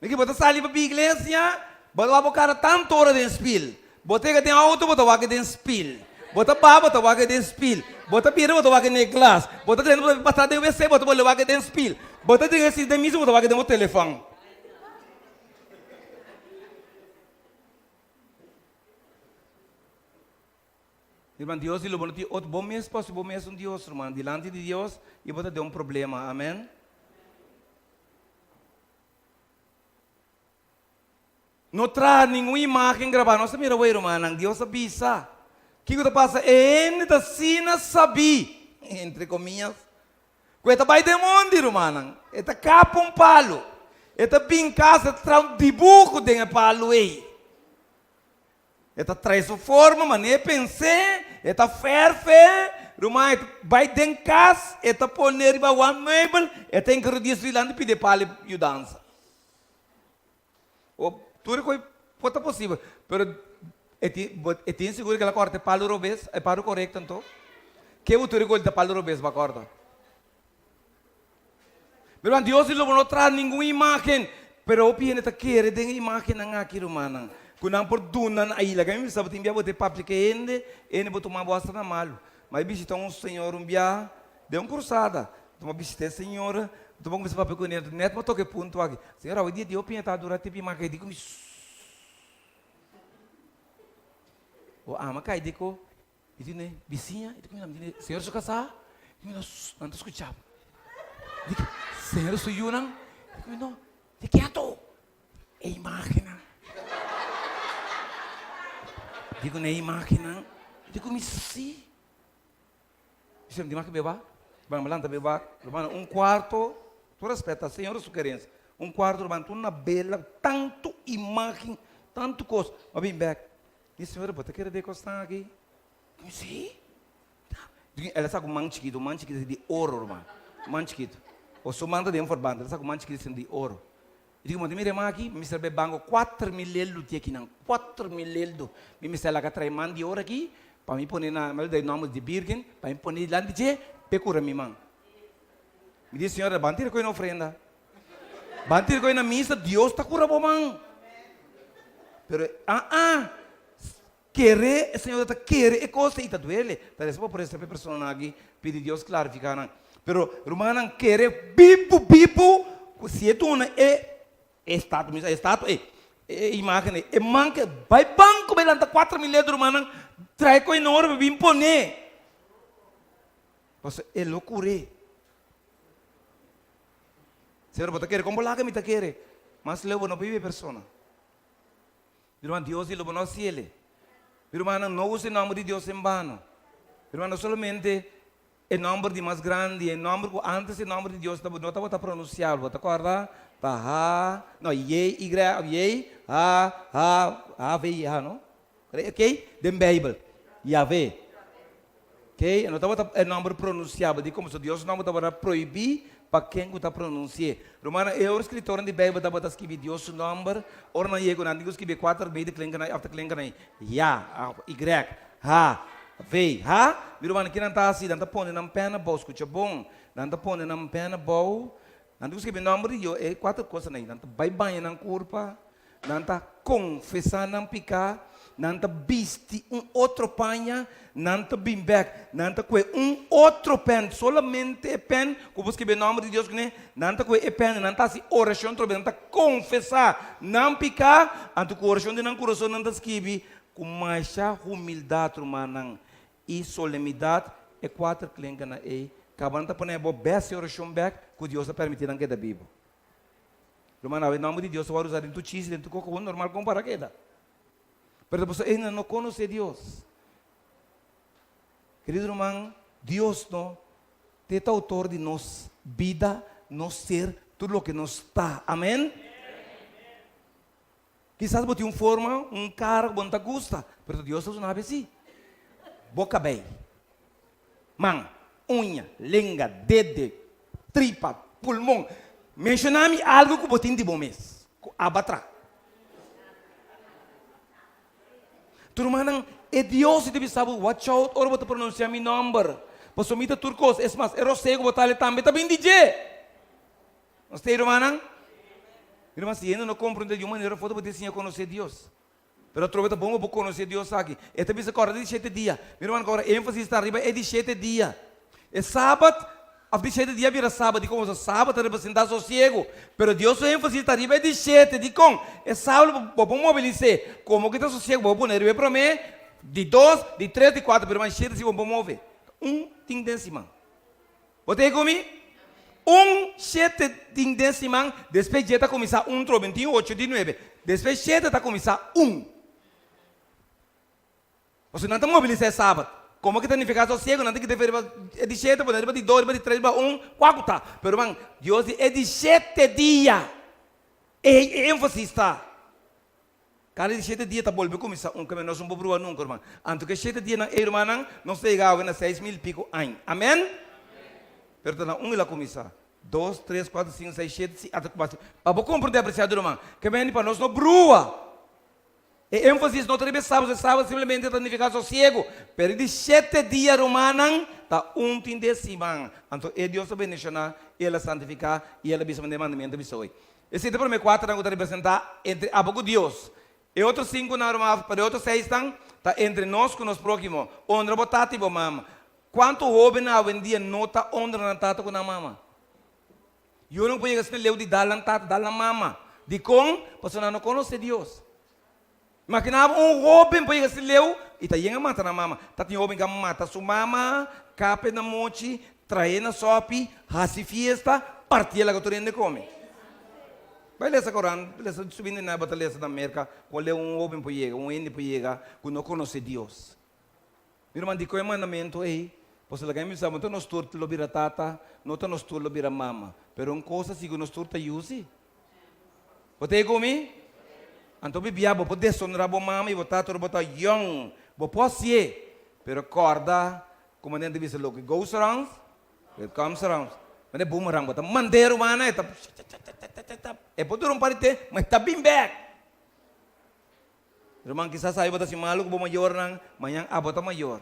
Miki bo ta sali pa bi iglesia, bo ta wak bo kara tantu ora den spil. Bo ta yega den outo bo ta wak den spil. Bo ta baha bo ta wak den spil. Bo ta bira bo ta wak den e glas. Bo ta drenta bo ta pasa den wc bo ta bolbe wak den spil. Bo ta drenta si den misa bo ta wak den bo telefòn. Ruman, Dios di lo bo no tin otro, bo mes pasobra bo mes un Dios, ruman, dilanti di Dios i bo ta den un problema, amen. No traha ningun imagen grabá, nos ta mira awor, rumannan, Dios a bisa. Kiko ta pasa? E hende ta asina sabí, entre komillas, ku e ta bai den mondi, rumannan, e ta kapa un palu, e ta bin kas, e ta traha un dibuho den e palu ei. E ta trae su forma manera e pens'é, e ta fèrf'é, ruman, e ta bai den kas, e ta pon'é riba wan meubel, e ta enkargá di su dilanti pidi e pali yudansa. O tur e kos por ta posibel, pero e tin bo e tin sigur ku el a kòrta e palu robes, e palu korekto anto? Ke bo tur e kos ta palu robes bo a kòrta? Mi ruman, Dios di lo bo no traha ningun imágen, pero hopi hende ta kere den e imágennan aki, rumannan, ku nan por duna nan. Ai, laga mi bisa bo, tin bia bo ta papia ku e hende, e hende por tuma bo asta na malu. Ma e bishita un señor un bia den un krusada. Tuma bishita e señor, tuma kuminsá papia ku e, nèt bo toka e punto aki. Señor, awe dia di hopi hende ta adorá tipo imágen. E di ku mi, Sussss. Bo ama kai di ku. Mi di ne, Bisiña, i di ku mi di ne, Señor su kasá? Di ku mi no, nan ta skuchá bo. Di ku, Señor su yunan? Di ku mi no, di ketu, e imágennan. Di ku ne imágennan? Di ku mi sí. Mi di mas beba, ban lanta beba, ruman un kuarto, tur respeta Señor su kerensia, un kuarto ruman tur na bela, tantu imágen, tantu kos, mi a bin bèk. Di señora, bo ta kere den kosnan aki? Mi si. El a sa ku man chikitu, man chikitu di oro, ruman. Man chikitu. O su man ta den forband, el a sa ku man chikitu di oro. Mi di, bo ta mira e man aki? Mi mester bai banko kuater mil leldu ti akinan, kuater mil leldu. Mi mester laga trae man di oro aki pa mi pone na, mi a dai nòmber di Birgen, pa mi pone dilanti dje p'e kura mi man. Mi di, señora, ban tira koe na ofrenda. Ban tira koe na misa, Dios ta kura bo man. Pero ah ah, kere, e señora ta kere e kos ei ta duele. Ta resa bo por resa pa e personanan aki, pidi Dios klarifiká nan. Pero rumannan kere bibu bibu ku si e duna e estatua, mi sa estatua ei, e imagen ei, e man ke bai banko bai lanta 4000 leder rumannan, trae koe na ora pa bin pone. Pasobra e lo kur'é. Señor, bo ta kere? Kon bo laga mi ta kere? Mas leu bo no biba e persona. Mi ruman, Dios di lo bo no hasi el'e. Mi rumannan, no usa e nòmber di Dios en bano. Mi ruman, no solamente e nòmber di mas grandi, e nòmber ku ántes e nòmber di Dios no tabata pronunsiabel. Bo ta kòrda? Ta ha, no, ye, y, ye, ha, ha, ha, ve, y, ha, no? Oké? Den Beibel, Yahvé. Oké? E no tabata e nòmber pronunsiabel. Dikon? Pasobra Dios su nòmber tabata prohibí pa ken ku ta pronunsi'é. Rumannan, e ora skritornan di Beibel tabata skibi Dios su nòmber, ora nan yega ku nan tin ku skibi e kuater medeklinkernan òf klinkernan ei, Ya, Y, H, V, H. Mi rumannan, ki nan ta hasi? Nan ta pone nan pèn abou. Skucha bon. Nan ta pone nan pèn abou. Nan tin ku skibi nòmber di Dios, e kuater kosnan ei. Nan ta bai baña nan kurpa. Nan ta konfesá nan piká, nan ta bisti un otro paña, nan ta bin bèk, nan ta kue un otro pèn, solamente e pèn ku bo skirbi e nòmber di Dios kuné, nan ta kue e pèn i nan ta hasi orashon atrobe, nan ta konfesá nan piká, anto ku orashon den nan kurason nan ta skibi. Ku masha humildat, rumannan, i solemnidat, e kuater klenkanan ei kaba nan ta pone bo bes e orashon bek ku Dios a permití nan keda bibu. Ruman, awe nòmber di Dios ta wòrdu usá den tur chiste, den tur kos ku normal kon para keda. Pero ta pasobra einan no konosé Dios. Kerido ruman, Dios no ta e outor di nos bida, nos ser, tur loke nos ta. Amen? Kisas bo tin un forma, un kara ku bo no ta gusta, pero ta Dios ta usa nan habesí. Bo kabei, man, uña, lenga, dede, tripa, pulmon. Menshoná mi algu ku bo tin di bo mes, ku aba tra. Tur rumannan, e Dios di ta bisa bo, watch out ora bo ta pronunsiá mi nòmber, pasobra mi ta tur kos. Es mas, e rosé ku bo ta hali tambe ta bin di dje. Nos ta ei, rumannan? Mi ruman, si hende no komprendé di un manera of otro, bo tin siña konosé Dios. Pero atrobe ta bon pa bo konosé Dios aki. E ta bisa kòrda di shete dia. Mi ruman, kòrda énfasis ta riba e di shete dia. E sabat, òf di shete dia bira sabat. Dikon? Pasobra sabat ta representá sosiegu. Pero Dios su énfasis ta riba e di shete. Dikon? E sabat bo por mobilis'é. Komo ku ta sosiegu, bo por pone riba e promé, di dos, di tres, di kuater. Pero ruman, shete si bo por move. Un tin den siman. Bo ta ku mi? Un shete tin den siman, despues dje ta kuminsá un tro, binti ocho di nuebe. Despues shete ta kuminsá un. Pasobra nan ta mobilisá e sabat. Komo ki ta nifiká sosiego? Nan ta kita riba e di shete, pone riba di dos, riba di tres, riba un, kua ku ta. Pero ruman, Dios di e di shete dia, e énfasis ta. Kada di shete dia ta bolbe kuminsá un keme nos un por brua nunka ruman. Anto ku e shete dianan ei rumannan nos ta yega awe na 6000 i piko aña. Amen? Pero ta na un el a kuminsá. Dos, tres, kuater, sinku, seis, shete, si ata ku basi. Pa bo komprendé apresiado ruman, ke meni pa nos no brua. E énfasis no ta riba e sábado, e sábado simplemente ta nifiká sosiego. Pero e di shete dia rumannan ta un tin de siman. Anto e Dios a bendishoná, el a santifiká i el a bisa manera e mandamiento a bisa hoy. Esei ta promé kuaternan ku ta representá entre abo ku Dios. E otro sinkunan, ruman, pero e otro seisnan ta entre nos ku nos próhimo. Honra bo tata i bo mama. Kuantu hóbennan awendia no ta honra nan tata ku nan mama? Yonan por yega asina leu di dal nan tata, dal nan mama. Dikon? Pasobra nan no konosé Dios. Imaginá bo un hóben por yega asina leu i ta yen a mata nan mama. Ta tin hóben ku a mata su mama, kap'e na mochi, tra'e na sòpi, hasi fiesta, parti'e laga tur hende kome. Bai lesa Koran, lesa subindo na bo ta lesa na Merka kon leu un hóben por yega, un hende por yega ku no konosé Dios. Mi ruman, dikon e mandamentu ei? Pasobra laga mi bisa bo, no ta nos tur lo bira tata, no ta nos tur lo bira mama, pero un kos ta sigur nos tur ta yu si. Bo ta ei ku mi? Anto bibia bo por desonrá bo mama i bo tata ora bo ta yòn. Bo por hasié, pero kòrda ku manera ta bisa loke goes around, it comes around. Manera boomerang, bo ta mand'é rumannan, e ta cha-cha-cha-cha-cha-cha, e por dura un par di tempu, ma e ta bin bèk. Ruman, kisas awe bo ta hasi malu ku bo mayornan, mañan abo ta mayor.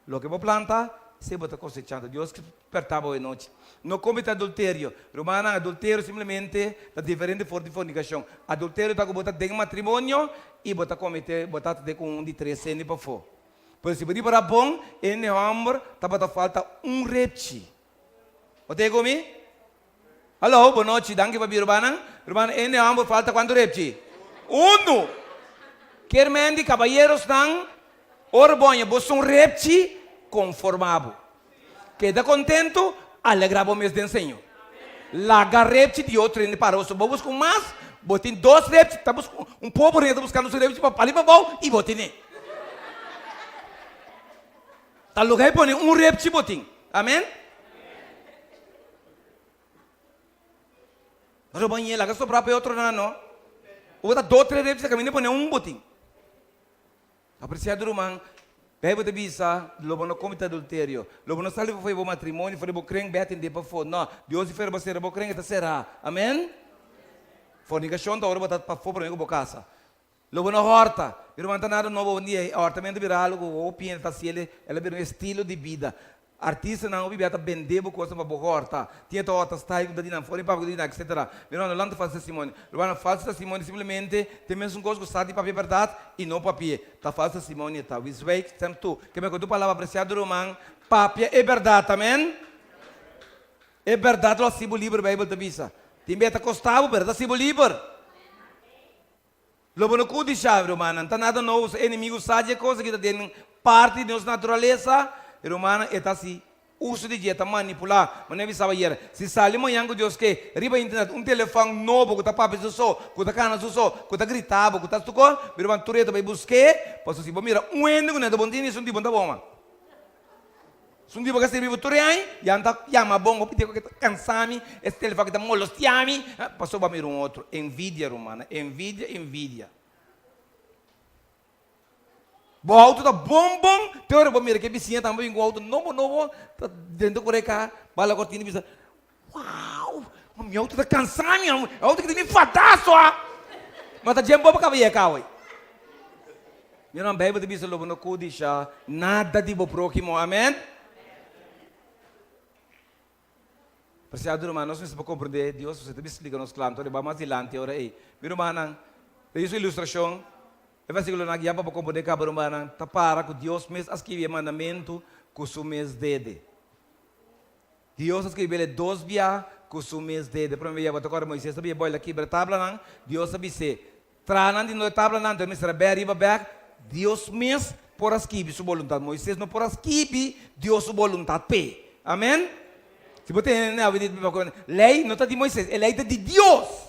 Loke bo planta, esei bo ta kosechando. Dios spertá bo anochi. No kometé adulterio. Rumannan, adulterio simplemente ta diferente for di fornikashon. Adulterio ta ku bo ta den matrimonio i bo ta kometé, bo ta atendé ku un di tres hende pafó. Pero si bo ripará bon, e hende hòmber tabata falta un repchi. Bo ta ku mi? Hallo, bonochi, danki pa bin rumannan. Rumannan, e hende hòmber falta kuantu repchi? Unu! Kier men di kabayerosnan, ora bo haña bo sun repchi, konformá bo. Keda kontentu, alegrá bo mes den Señor. Laga repchi di otro hende para bo. So bo buska un mas, bo tin dos repchi, ta buska un pober hende ta buskando su repchi pa pali pa bou i bo tene. Ta loke pone un repchi bo tin. Amen. Pero bo ñe laga sobra pa e otronan no. Bo ta dos tres repchi ta caminda pone un bo tin. Apreciado ruman, Bijbel ta bisa lo bo no comete adulterio. Lo bo no sali for di bo matrimonio, for di bo kren bek tende pafó. No, Dios di fera bo sera bo kren e ta sera. Amen. Fornicacion ta ora bo ta pafó prome cu bo casa. Lo bo no hòrta. Mi ruman ta nada nobo awendia e hòrtamentu bira algu ku hopi hende ta hasi el el a bira un estilo di bida. Artistanan hopi bia ta bende bo kosnan pa bo hòrta. Tin e ta hòrta style ku ta di nan for di papia ku ta di nan etsetera. Mi ruman no lanta falsu testimonio. Rumannan falsu testimonio simplemente ta e mesun kos ku sa di papia bèrdat i no papia. Ta falsu testimonio ta. Wi zwijg stem toe. Ke mehor ku palabra apresiado ruman papia e bèrdat. Amen. E bèrdat lo hasi bo liber Beibel ta bisa. Tin bia ta kosta bo pero ta hasi bo liber. Lo bo no kudishá, rumannan. Ta nada nobo si enemigu sa dje kos aki ta den parti di nos naturalesa, rumannan, e ta hasi uso di dje, ta manipulá. Manera mi bisaba ayer, si sali mañan ku Dios ke, riba internet un telefòn nobo ku ta papia su so, ku ta kana su so, ku ta grita bo, ku ta tukó, mi ruman tur e ta bai busk'é, pasobra si bo mira un hende ku no ta bon tene, esun tipo no ta bon, man. Sun di bo ka sirbi bo tur e aña, ya nan ta yama bon, hopi dia ku ta kansa mi, es telefòn aki ta molestia mi, pasobra bo a mira un otro. Envidia, rumannan, envidia, envidia. Bo outo ta bon bon, te ora bo mira ku e bisiña tambe bin ku un outo nobo nobo, ta drenta ku reka, bala kortina i bisa, Wow! Ma mi outo ta kansa mi, e outo aki ta mi fadaso a! Ma ta djen bo pa kaba yega awe. Mi hermano, Bijbel ta bisa lo bo no kudisha nada di bo próhimo. Amen? Presiado ruman, nos mester por komprendé Dios mester ta bin splika nos kla. Anto riba mas dilanti ora ei. Mi rumannan, ta usa ilustrashon, e versíkulonan aki ya pa bo komprendé kaba rumannan, ta para ku Dios mes a skibi e mandamentu ku su mes dede. Dios a skibi el dos bia ku su mes dede. Promé bia bo ta kòrda Moisés ta bia boila kibra tablanan, Dios a bis'é, Traha nan di no e tablanan, anto e mester a bè riba bèk. Dios mes por a skibi su boluntat. Moisés no por a skibi Dios su boluntat p'e. Amen? Si bo tene na awe di lei no ta di Moisés, e lei ta di Dios.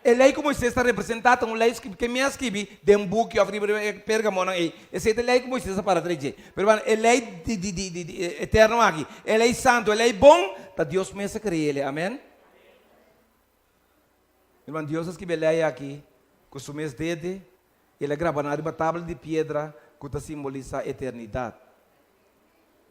E lei ku Moisés ta representá ta un lei skibi ke mi a skibi den buki òf riba e pergamonan ei. Esei ta e lei ku Moisés a para trae dje. Pero bueno, e lei di di di di eterno aki, e lei santu, e lei bon, ta Dios mes a krea el. Amen? Herman, Dios a skibi e lei aki ku su mes dede i el a graba nan riba tabla di piedra ku ta simbolisá eternidat.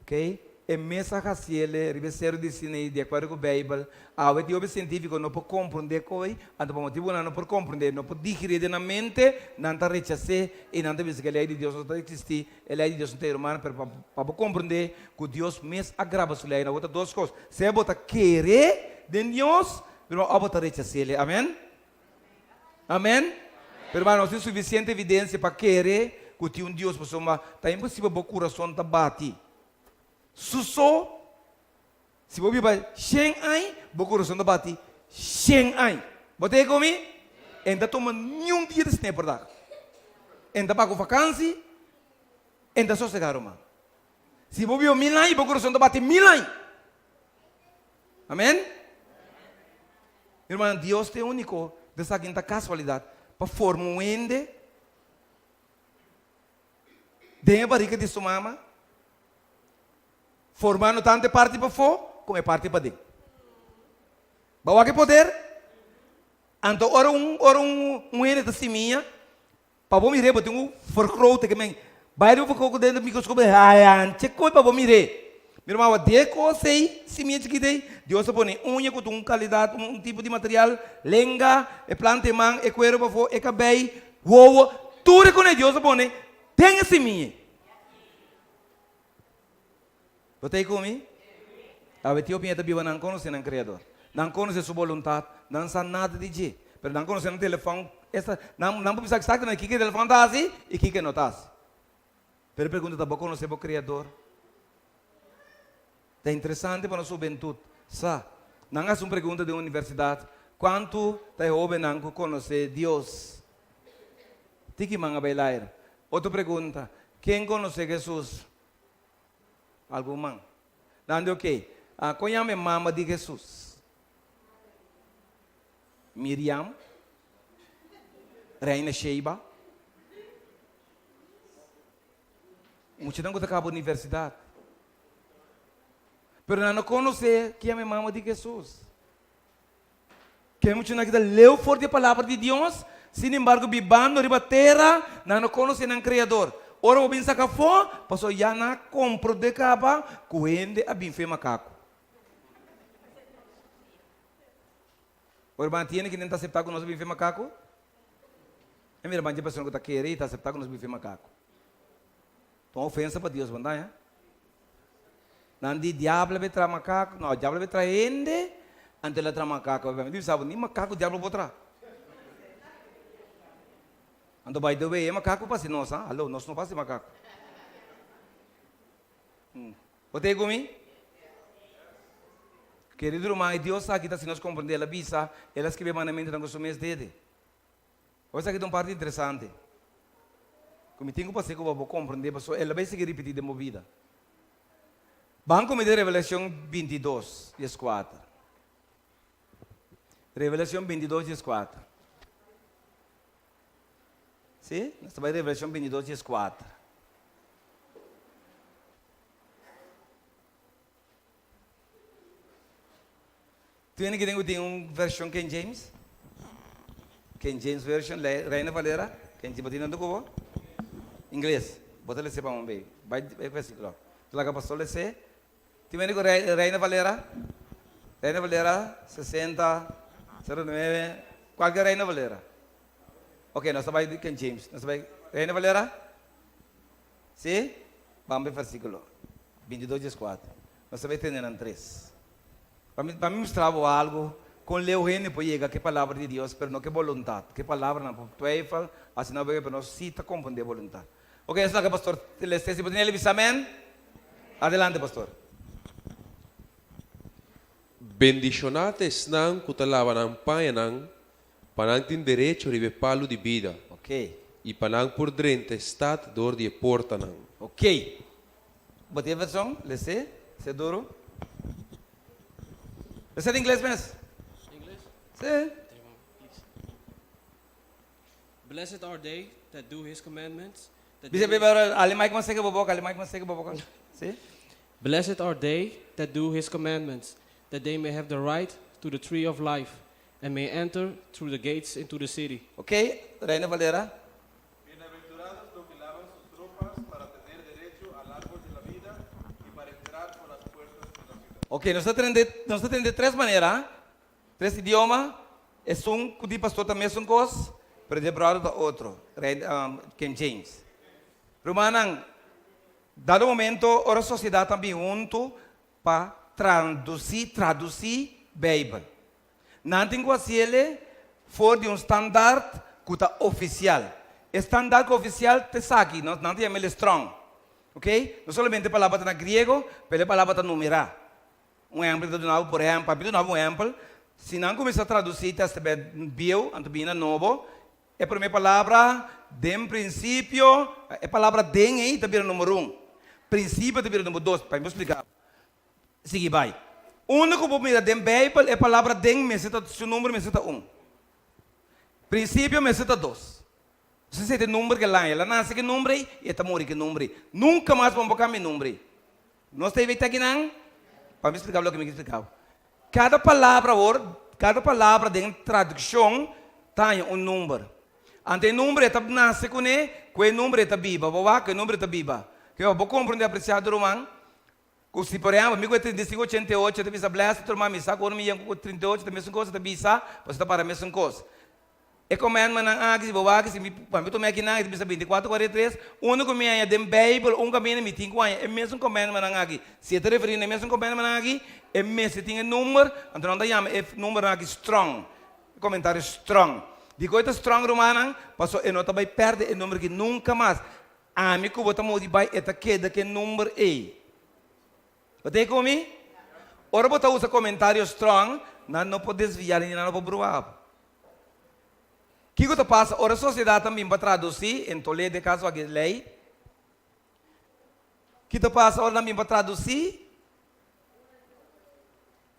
Oke? E mes a hasiele riba e seru di Sinaí di akuerdo ku Beibel. Awe tin hopi sientífiko no por komprondé koi, anto pa motibu ku nan no por komprondé, no por digerí den nan mente, nan ta rechas'é i nan ta bisa ku e lei di Dios no ta eksistí, e lei di Dios no ta hermano, pero pa pa bo komprondé ku Dios mes a graba su leinan, bo ta dos kos, sea bo ta kere den Dios, Pero abo ta rechas'el. Amen? Amen? Pero hermano, nos tin suficiente evidencia pa kere cu tin un Dios, pasobra ta imposibel bo curason ta bati su so. Si bo biba shen añ, bo curason ta bati shen añ. Bo ta ku mi? E no ta tuma niun dia di sneperdag. E no ta paga vakansi, e no ta sosega, ruman. Si bo biba mil añ, bo curason ta bati mil añ. Amen? Mi hermano, Dios ta e úniko, di esaki no ta kasualidat, pa forma un hende den e barika di su mama, formando tantu e parti pafó komo e parti paden. Bo a wak e poder? Anto ora un ora un hende ta simia, Pa bo mir'é bo tin un vergrote ke men bai riba vergrote den de microscopio hayanchi koi pa bo mir'é. Mi ruman awa de kos ei simia chikit ei Dios a pone uña ku ta un kalidat un tipo di material lenga e planta e man e kuero pafó e kabei wowo tur e kone Dios a pone den e simia. Bo ta ei ku mi? Awe tin hopi hende ta biba nan konosé nan Kreador. Nan konosé su boluntat, nan sa nada di dje. Pero nan konosé nan telefòn, esta, nan, nan por bisa eksaktamente kiko e telefòn ta hasi i kiko e no ta hasi. Pero e pregunta ta, bo konosé bo Kreador? Ta interesante pa nos hubentut sa. Nan hasi un pregunta den universidat, kuantu ta e hóbennan ku konosé Dios? Tiki man a bai laira. Otro pregunta, ken konosé Hesus? Algun man. Nan di ok. Ah, kon yama e mama di Hesus? Miriam? Reina Sheba? Muchanan ku ta kaba universidat. Pero nan no konosé ki yama e mama di Hesus. Ke muchanan ki ta leu for di e Palabra di Dios, sin embargo bibando riba tera, nan no konosé nan Kreador. Ora bo bin saka afó, pasobra ya nan a komprondé kaba ku hende a bin fe makaku. Ora bo a ntende ki nan ta aseptá ku nos a bin fe makaku? E mira ban dje persona ku ta kere i ta aseptá ku nos a bin fe makaku. Ta un ofensa pa Dios, bo nta haña? Nan di diablo a be traha makaku, no, diablo a be traha hende, anto el a traha makaku. Mi bisa bo, ni makaku diablo por traha. Anto by the way, e makaku pa hasi nos, ha? Hallo, nos no pa hasi makaku. Bo ta ei ku mi? Kerido ruman, e Dios aki ta hasi nos komprendé. El a bisa, el a skibi e mandamentunan ku su mes dede. Awor esaki ta un parti interesante ku mi tin ku pas'é ku bo bo komprendé pasobra el a bai sigui ripití den bo bida. Ban ku mi den Revelashon 22, 14. Revelashon 22, 14. Sí? Nos ta bai Revelashon 22, 14. Tin hende ki den ku tin un vershon King James? King James Version, Reina Valera, King James, bo tin tantu ku bo? Ingles, bo ta lese pa un bei, bai e versikulo. Ta laga pastor lese. Tin hende ku Reina Valera? Reina Valera, 60, 09, kualke Reina Valera. Ok, nos ta bai King James, nos ta bai Reina Valera? Si? Ban pa e versikulo 22 14. Nos ta bai tene nan tres. Pa mi, pa mi mustra bo algu, kon leu hende por yega ku e Palabra di Dios, pero no ku e boluntat. Ku e palabranan por twijfel, asina bo pero nos si ta komprendé e boluntat. Ok, nos laga pastor leste. Si bo tin el bisa amen. Adelante, pastor. Bendishoná ta esnan ku ta laba nan pañanan, pa nan tin derecho riba e palu di bida, Ok. i pa nan por drenta e stat dor di e portanan. Ok. Bo tin e version? Lese, se duro. Lese den ingles mes. Ingles? Si. Blessed are they that do his commandments, that Bisa they bebe ora, ale mic mas seka bo boka, ale mic mas seka bo boka. Si. Blessed are they that do his commandments, that they may have the right to the tree of life, and may enter through the gates into the city. Ok, Reina Valera. Bienaventurados lo que lavan sus ropas para tener derecho al árbol de la vida y para entrar por las puertas de la ciudad. Ok, nos ta tende, nos ta tende tres manera, tres idioma, esun ku di pastor ta mesun kos, pero di e bròder ta otro, Rei, King James. Rumannan, dado momento ora sosiedat ta bin huntu pa tradusí, tradusí Beibel. Nan tin ku hasiel for di un standaard ku ta ofisial. E standaard ku ofisial ta esaki, nan ta yama el Strong. Ok? No solamente e palabra ta na griego, pero e palabra ta numerá. Un ehèmpel ta duna bo, por ehèmpel, pa mi duna bo un ehèmpel, si nan kuminsá tradusí Tèstamènt Bieu anto bini na Nobo, e promé palabra den prinsipio, e palabra den ei ta bira numero un, prinsipio ta bira numero dos, pa mi por splika bo. Sigui bai. Unda ku bo mira den Beibel e palabra den mester ta su number mester ta un. Prinsipio mester ta dos. Esei ta e number ku el haña. El a nase ku e number ei i e ta muri ku e number ei. Nunka mas bo no por kambia e number ei. Nos ta evitá kinan? Pa mi splika bo loke mi ke splika bo. Kada palabra awor, kada palabra den tradukshon ta haña un number. Anto e number e ta nase kuné, ku e number e ta biba. Bo wak ku e number e ta biba. Ke bo komprende apresiado ruman? Ku si por ehèmpel mi ku e 35 88 ta bisa bless otro ruman mi sa ku ora mi yen ku 38 ta mesun kos ta bisa pasobra ta para mesun kos. E commandmentnan aki si bo wak si mi pa mi tuma akinan e ta bisa 24 43 unda ku mi haña den beibel un kaminda mi tin ku haña e mesun commandmentnan aki si e ta referi na e mesun commandmentnan aki e mester tin e number anto nan ta yama e numbernan aki strong e comentario strong dikon e ta strong rumannan pasobra e no ta bai perde e number aki nunka mas Ami ku bo ta muri bai e ta keda ku e number ei. Bo ta ku mi? Ora bo ta usa komentario strong, nan no por desviá ni nan no por bruha bo. Kiko ta pasa ora sosiedat ta bin pa tradusí, en Toledo e kaso aki lei, ki ta pasa ora nan bin pa tradusí?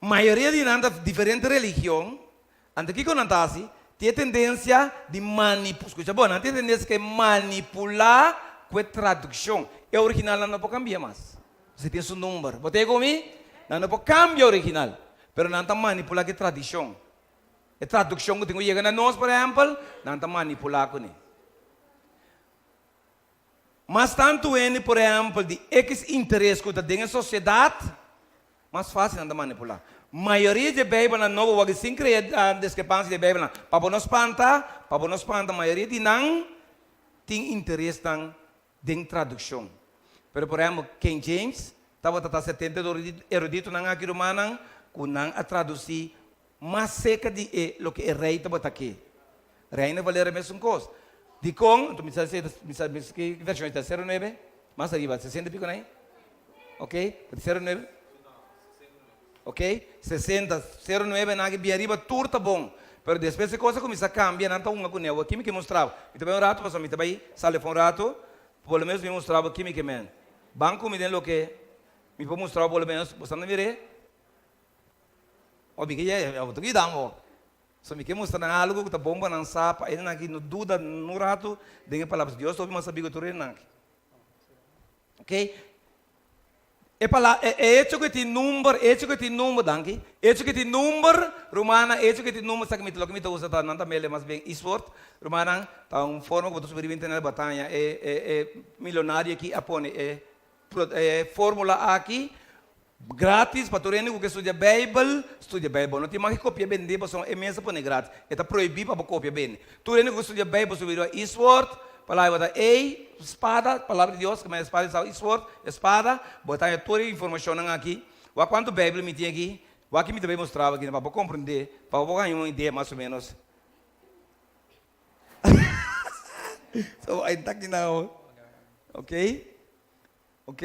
Mayoria di nan ta diferente religion, anto kiko nan ta hasi? Tin e tendensia di manipu, skucha bon, nan tin e tendensia ke manipulá ku e tradukshon. E original nan no por kambia mas, pasobra tin su number. Bo ta e ku mi? Nan no por kambia original, pero nan ta manipulá ku e tradishon. E tradukshon ku tin ku yega na nos, por ehèmpel, nan ta manipulá kuné. Mas tantu hende, por ehèmpel, di ekis interes ku ta den e sosiedat, mas fásil nan ta manipulá. Mayoria dje Beibelnan nobo wak sin krea diskrepansia di e Beibelnan. Pa bo no spanta, pa bo no spanta, mayoria di nan tin interesnan den tradukshon. Pero por ehèmpel, King James tabata ta 70 eruditonan aki rumannan ku nan a tradusí Mas seka di e loke e rei tabata ke. Reina Valera mesun kos. Dikon? Anto mi sa si mi sa ki vershon esta, sero nuebe? Mas ariba, sesenta i piko nai? Ok, ta sero nuebe? Ok, sesenta, sero nuebe nan aki bien ariba tur ta bon. Pero despues e kos a kuminsá kambia, nan ta hunga kuné. Awor ki mi ke mustra bo? Mi ta bai un ratu pasobra mi ta bai sali afó un ratu, por lo menos mi mustra bo ki mi ke men. Ban ku mi den loke mi por mustra bo por lo menos. Bo sa na mir'é? O mi ke yega, bo ta yuda mi bo. So mi ke mustra nan algu ku ta bon pa nan sa, pa esnan aki no duda un ratu den e palabra. Dios ta hopi mas sabí ku tur esnan aki. Ok. E pala e e hecho ku e tin number, e hecho ku e tin number, danki. E hecho ku e tin number, rumannan, e hecho ku e tin number, sa ku mi loke mi ta usa ta nan ta mele mas bien e-sword. Rumannan, ta un forma ku bo ta subi riba internet bo ta haña e e e milonario aki a pone e pro e formula aki gratis pa tur hende ku ke studia Beibel, studia Beibel. No tin mas ke kopia bende pasobra e mes a pone gratis. E ta prohibí pa bo kopia bende. Tur hende ku ke studia Beibel subi riba e-sword, palabra bo ta ei, spada, palabra di Dios, ke manera spada esau e-sword, espada, bo ta haña tur e informashonnan aki. Wak kuantu Beibel mi tin aki, wak mi ta bai mustra bo aki pa bo komprendé, pa bo haña un idea mas o ménos. So, ai ta aki nan. Oké. Ok,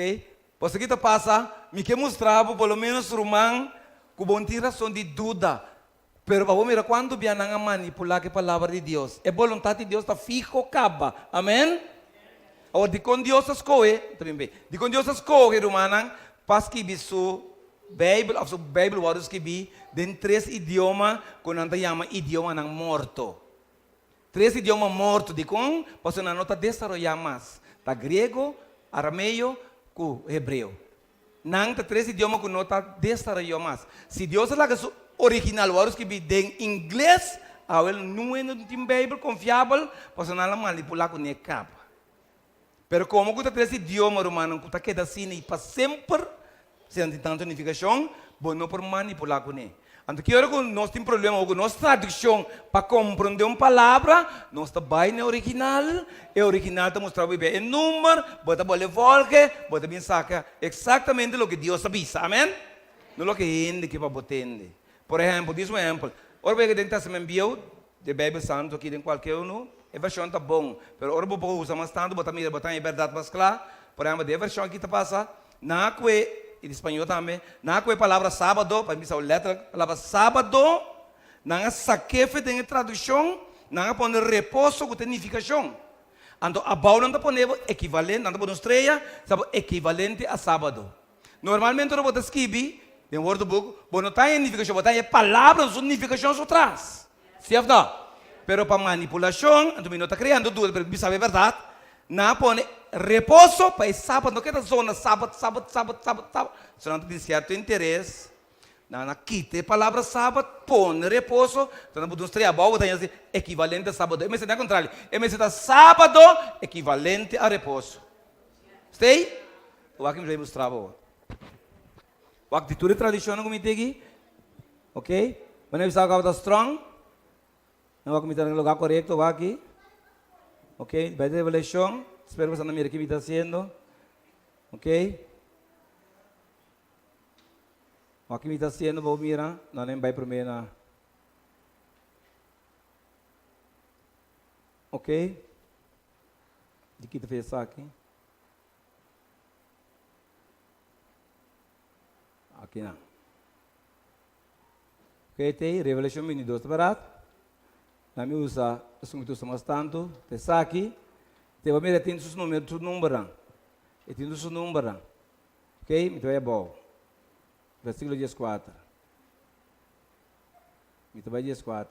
pasobra ki ta pasa, mi ke mustra bo por lo menos ruman ku bo no tin rason di duda, pero pa bo mira kuantu bia nan a manipulá ku e palabra di Dios. E boluntat di Dios ta fiho kaba. Amen? Awor, dikon Dios a skohe, ta bin bei, dikon Dios a skohe rumannan pa skibi su Beibel òf su Beibel wòrdu skibí den tres idioma ku nan ta yama idiomanan morto? Tres idioma morto. Dikon? Pasobra nan no ta desaroyá mas. Ta griego, arameo ku hebreo. Nan ta tres idioma ku no ta desaroyá mas. Si Dios a laga su original wòrdu skibí den ingles, awel nunca no tin Beibel konfiabel pasobra nan a manipulá kuné kaba. Pero komo ku ta tres idioma, rumannan, ku ta keda asina i pa semper, si nan tin tantu nifikashon, bo no por manipulá kuné. Anto ki ora ku nos tin problema ku nos tradukshon pa komprondé un palabra, nos ta bai na e original, e original ta mustra bo e number, bo ta bole volge, bo ta bin saka eksaktamente loke Dios a bisa. Amen? No loke hende ke pa bo tende. Por ehèmpel, dis un ehèmpel, ora bo yega den Tèstamènt Bieu, De Bijbel Santu aki den kualke unu, e vershon ta bon, pero ora bo por usa mas tantu bo ta mira bo ta haña e bèrdat mas kla. Por ehèmpel, den e vershon aki ta pasa, nan a kue, i di spañó tambe, nan a kue e palabra sábado, pa mi bisa letterlijk, palabra sábado, nan a sak'é fe den e tradukshon, nan a pone reposo ku ta e nifikashon. Anto abou nan ta pone bo ekivalente, nan ta pone un strea, sa bo ekivalente a sábado. Normalmente ora bo ta skibi den woordenboek, bo no ta haña nifikashon, bo ta haña e palabra su nifikashon su tras. Si òf no? Pero pa manipulashon, anto mi no ta kreando duda, pero mi sabi e bèrdat, nan a pone reposo pa e sabat no keda zona sabat, sabat, sabat, sabat, sabat. So nan ta tin sierto interes, nan a kita e palabra sabat, pone reposo, anto nan pone un strea abou, bo ta haña si ekivalente a sábado. E mester ta kontrario, e mester ta sábado ekivalente a reposo. Stay? Wak mi ta mustra bo. Wak di tur e tradishonnan ku mi tin aki. Ok. Wanneer mi sa ku tabata strong. Nan wak mi ta na e lugar korekto wak aki. Ok. Bai di Revelashon. Spero ku boso a mira ki mi ta hasiendo. Ok. Wak ki mi ta hasiendo bo mira. No nan bai promé na. Ok. Di ki ta fia esaki? Aki nan. Ok, te Revelation 22 ta barat. Na mi usa, esun mi ta usa mas tantu, ta esaki. Te bo mira tin sus numero, su numbernan. E tin su numbernan. Ok, mi ta bai abou. Versículo 14. Mi ta bai 14.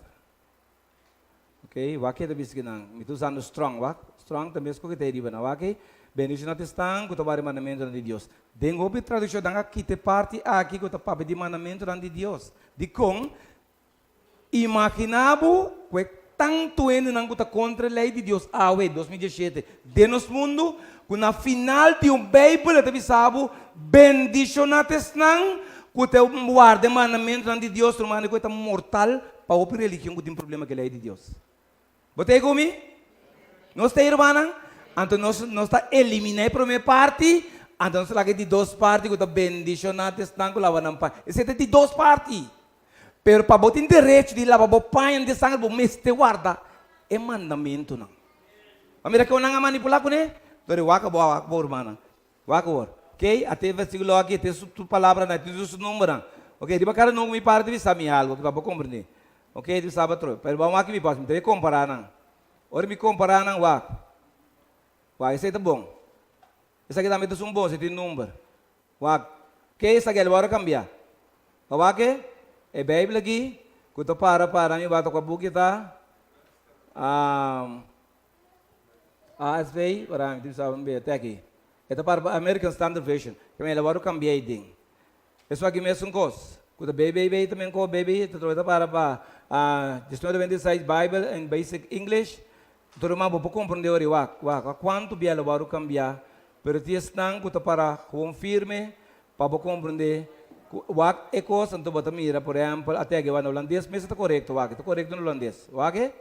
Ok, wak e ta bisa ki nan. Mi ta usando Strong, wak. Strong ta mes ku ta e riba nan, wak. Bendishoná ta esnan ku ta wak e mandamentunan di Dios. Den hopi tradukshon nan a kita e parti aki ku ta papia di mandamentunan di Dios. Dikon? Imaginá bo ku e tantu hendenan ku ta kontra e lei di Dios awe, 2017, den nos mundu, ku na final di un Beibel e ta bisa bo, Bendishoná ta esnan ku ta warda e mandamentunan di Dios, ruman, ku e ta mortal Pa hopi religion ku tin problema ku e lei di Dios. Bo ta ei ku mi? Nos ta ei, rumannan? Anto nos nos ta eliminá e promé parti, anto nos ta laga e di dos parti ku ta bendishoná esnan ku laba nan paña. Esei ta e di dos parti. Pero pa bo tin derecho di laba bo paña den sanger, bo mester warda e mandamentunan. Bo mira kon nan a manipulá kuné? Dor e wak bo a wak bo, rumannan. Wak awor. Kei, ate e versikulo aki, ate su palabranan, ate su numbernan. Oke, riba kada number mi para ta bisa mi algu aki pa bo komprendé. Ok, di sabat trobe. Pero ban wak mi pas, mi ta kompará nan. Ora mi kompará nan wak. Wak, esei ta bon. Esaki tambe ta un bon, esei tin number. Wak, ke esaki el wòrdu kambiá. Pa wak e, e Beibel aki, ku ta para para mi wak ta kua buki ta, ASV, ora mi tin sa un be, te aki. E ta para pa American Standard Version. Ke men el a wòrdu kambiá ei den. Esaki mesun kos, ku ta BBB ta men ko BB ta trobe ta para pa 1996 Bible in Basic English. Tur ruman bo por komprendé ora i wak, wak, wak kuantu bia lo wòrdu kambiá, pero tin esnan ku ta para gewoon firme pa bo komprendé ku wak e kos anto bo ta mira por ehèmpel ate aki wak na hulandes mes ta korekto wak, ta korekto na hulandes wak e.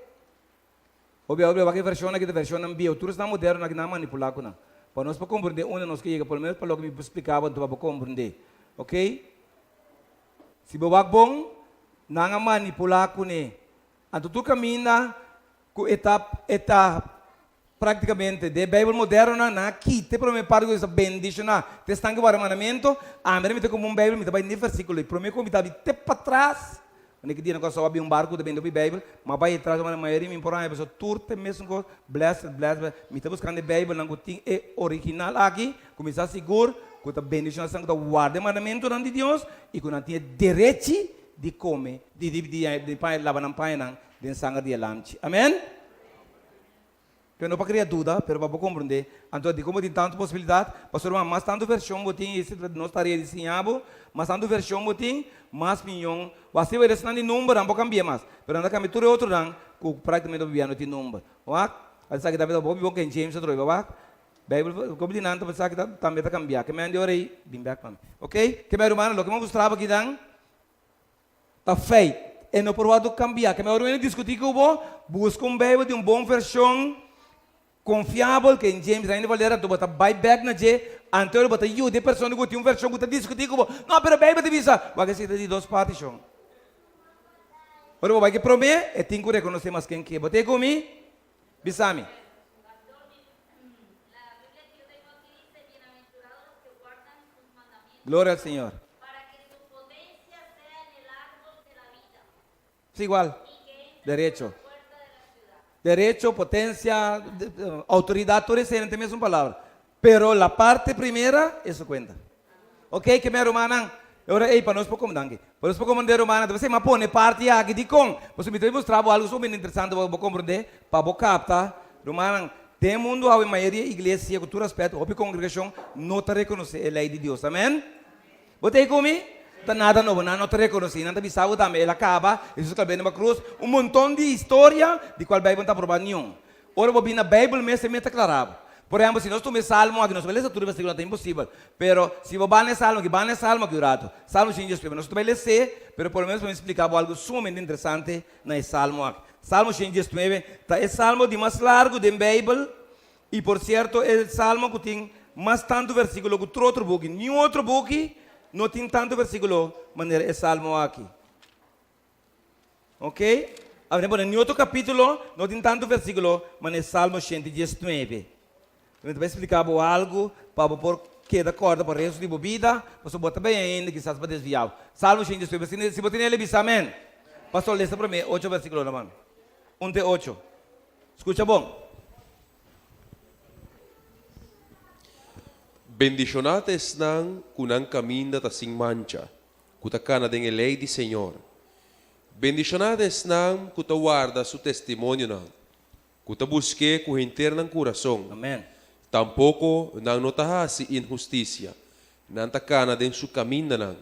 Obia obia wak e vershon aki ta vershonnan bieu tur esnan moderno aki nan a manipulá ku nan pa nos por komprendé unda nos ke yega por lo menos pa loke mi por spliká bo anto pa bo komprendé ok si bo wak bon nan a manipulá kuné anto tur kaminda ku e ta e ta praktikamente den e beibel modernonan nan a kita e promé parti ku ta bendishoná te esnan ke wòrdu mandamentu ami mi ta kumpra un beibel mi ta bai na e versíkulo ei promé ku mi ta abi te patras Wanneer ki dia na Kòrsou a bin un barku ta bende hopi Beibel, ma bai atras wak mayoria mi por haña pasobra tur ta e mesun kos, blessed, blessed, blessed. Mi ta buskando e Beibelnan ku tin e original aki, ku mi sa sigur ku ta bendishon esnan ku ta warda e mandamentunan di Dios i ku nan tin e derechi di kome, di di di di paña laba nan pañanan den sanger di e Lamchi. Amen. Pero no pa crea duda, pero pa bo comprende. Anto di como tin tanto posibilidad, pasobra mas tanto version bo tin, ese ta nos tarea di siña bo, mas tanto version bo tin, mas miyon. Bo hasi wet esnan di numbernan bo cambia mas, pero nan ta cambia tur e otronan cu practicamente bo bia no tin number. Wak, esaki ta hopi bon King James atrobe, wak. Bijbel, como di nan ta esaki ta tambe ta cambia. Ke men di ora ei, bin bek pa mi. Ok, ke men rumannan, loke mi a mustra bo akinan, Ta feit, e no por wòrdu kambiá. Ke mehor wene diskutí ku bo, buska un Beibel di un bon vershon konfiabel, King James, Reina Valera, anto bo ta bai bèk na dje, anto bo ta yuda e persona ku tin un vershon ku ta diskutí ku bo. No, pero Beibel ta bisa, wak esei ta di dos parti shon. Ora bo bai ku e promé, e tin ku rekonosé mas ken ke. Bo ta e ku mi? Bisa mi. Gloria al Señor. Es igual. Derecho. Derecho, potencia, autoridad, tur esei nan ta e mesun palabra. Pero la parte primera, eso cuenta. Ok, ke mi rumannan, e ora ei pa nos por danki, pa nos por komprendé rumannan, ta p'esei mi a pone parti aki dikon, pasobra mi ta mustra bo algu sumamente interesante pa bo komprendé, pa bo kapta, rumannan, den e mundu awe mayoria iglesia ku tur respeto, hopi kongregashon no ta rekonosé e lei di Dios, amen? Bo ta ei ku mi? Ta nada nobo, nan no ta rekonosé, nan ta bisa bo tambe, el a kaba, Hesus a kalb'é riba krus, un monton di historia di kual Beibel no ta aprobá niun. Ora bo bin na Beibel mes e mes ta klara bo. Por ehempel, si nos tuma e salmo aki, nos bai lesa tur e versíkulo, ta imposibel. Pero, si bo ban na e salmo aki, ban na e salmo aki un ratu. Salmo 119. Nos no ta bai les'é, pero por lo menos pa mi splika bo algu sumamente interesante na e salmo aki. Salmo 119 ta e salmo di mas largu den Beibel, i por sierto e salmo ku tin mas tantu versíkulo ku tur otro buki. Niun otro buki no tin tantu versíkulo manera e salmo aki. Ok, a pone ni otro capítulo no tin tanto versículo manera Salmo 119. Mi ta bai explica bo algo pa bo por keda corda pa resto di bo bida, pasobra bo ta bay ainda kisas pa desvia bo. Salmo 119, si bo tene el bisa amen. Pastor lesa prome ocho versículo na mami. Un te ocho. Scucha bon. Bendishoná ta esnan ku nan kaminda ta sin mancha, ku ta kana den e lei di Señor. Bendishoná ta esnan ku ta warda su testimonionan, ku ta busk'é ku henter nan kurason. Amen. Tampoko nan no ta hasi inhustisia, nan ta kana den su kamindanan.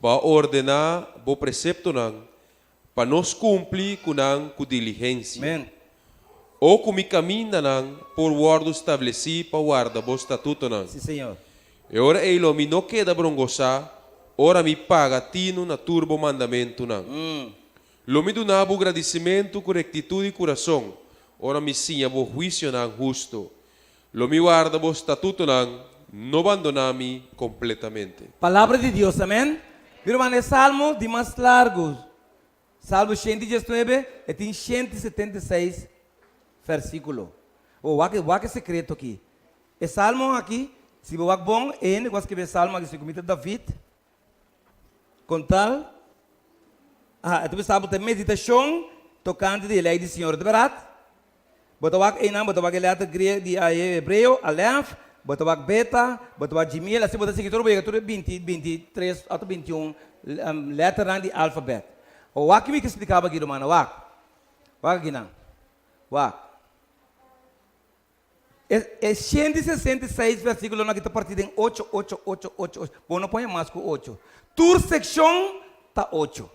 Bo a ordená bo preseptonan pa nos kumpli ku nan ku diligensia. Amen. O ku mi kamindanan por wòrdu stablesí pa warda bo statutonan. Sí, Señor. E ora ei lo mi no keda brongosá ora mi paga tinu na tur bo mandamentunan. Lo mi duna bo gradisimentu ku rektitut di kurason ora mi siña bo huisionan hustu. Lo mi warda bo statutonan, no bandoná mi kompletamente. Palabra di Dios, amen. Mi ruman, e salmo di mas largu, Salmo 119, e tin 176 versíkulo. O, wak, wak e sekreto aki. E salmo aki, si bo wak bon, e hende ku a skirbi e salmo aki, segun mi ta David, kon tal. Aha, e ta bisa bo ta meditashon tokante di e lei di Señor. Ta bèrdat? Bo ta wak einan, bo ta wak e lèter grie di e hebreo, alèf, bo ta wak beta, bo ta wak gimel, asina bo ta sigui tur bo yega tur e binti, bintitres òf bintiun lèternan di alfabèt. Wak mi ke splika bo aki rumannan, wak. Wak akinan. Wak. E e 166 versíkulonan aki ta partí den ocho, ocho, ocho, ocho, ocho. Bo no por haña mas ku ocho. Tur sekshon ta ocho.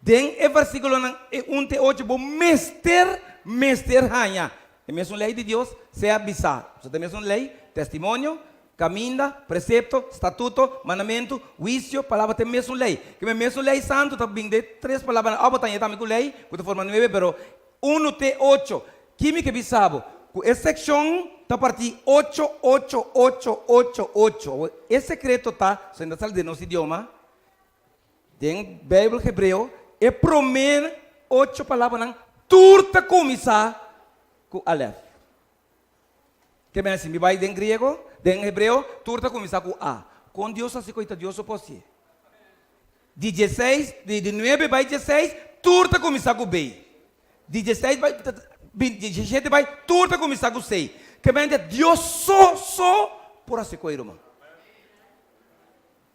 Den e versíkulonan e un te ocho bo mester, mester haña e mesun lei di Dios sea bisá. Pasobra ta e mesun lei, testimonio, kaminda, presepto, statuto, mandamentu, huisio, palabra ta e mesun lei. Ke e mesun lei santu ta bin den tres palabranan. Òf bo ta haña tambe ku lei ku ta forma nuebe, pero unu te ocho. Ki mi ke bisa bo? Ku e sekshon ta partí ocho, ocho, ocho, ocho, ocho. Awor e sekreto ta, so e ta sali den nos idioma, Den Bijbel Hebreo, e promé ocho palabranan tur ta kuminsá ku alef. Ke men si mi bai den griego, den hebreo, tur ta kuminsá ku a. Kon Dios hasi ku ta Dios su posie? Di dieseis, di di nuebe bai dieseis, tur ta kuminsá ku b. Di dieseis bai diesishete bai, tur ta kuminsá ku c. Ke men Dios so so por hasi ku ei, ruman.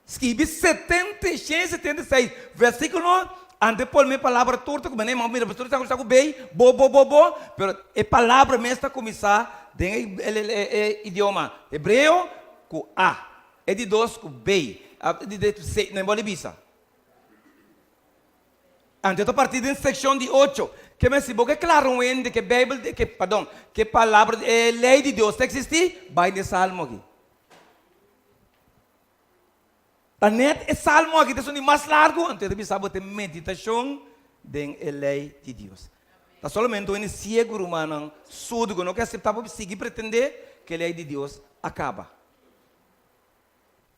Skibi 776 versíkulo ante por mi palabra tur ta kuminsá mira tur ta kuminsá ku bei bo bo bo bo pero e palabra mes ta kuminsá den e idioma hebreo ku a e di dos ku bei e di tres ku se nan bo bisa ante ta parti den sekshon di ocho ke men si bo ke klaro un hende ke beibel ke pardon ke palabra e lei di Dios ta eksistí bai den salmo aki. Ta net e salmo aki ta esun di mas largu, anto e ta bisa bo tin meditashon den e lei di Dios. Ta solamente un hende siegu, rumannan, surdu ku no ke aseptá pa sigui pretendé ku e lei di Dios a kaba.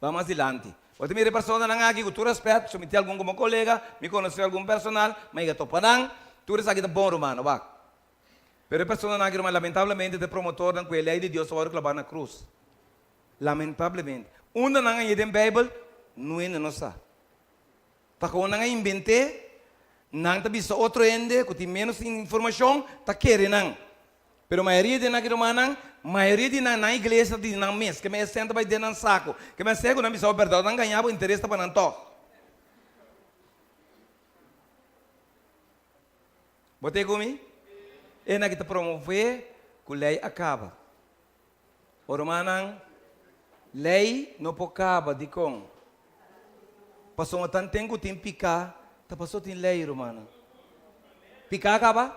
Ban mas dilanti. Bo ta mira e personanan aki ku tur rèspèt, pasobra mi tin algun komo kolega, mi konosé algun personal, mi a yega topa nan, tur esaki ta bon, rumannan, wak. Pero e personanan aki, ruman, lamentablemente ta e promotornan ku e lei di Dios ta wòrdu klabá na krus. Lamentablemente. Unda nan a hañ'é den Bijbel? No hende no sa. Ta kon nan a invent'é, nan ta bisa otro hende ku tin ménos informashon ta kere nan. Pero mayoria di nan ki rumannan, mayoria di nan, nan iglesia ta di nan mes. Ke men e sèn ta bai den nan saku. Ke men sea ku nan bisa bo bèrdat, nan gaña bo interes ta pa nan tòg. Bo ta e ku mi? E nan ki ta promové ku lei a kaba. O rumannan, lei no por kaba. Dikon? Pasobra tanten ku tin piká, ta pasobra tin lei, rumannan. Piká a kaba?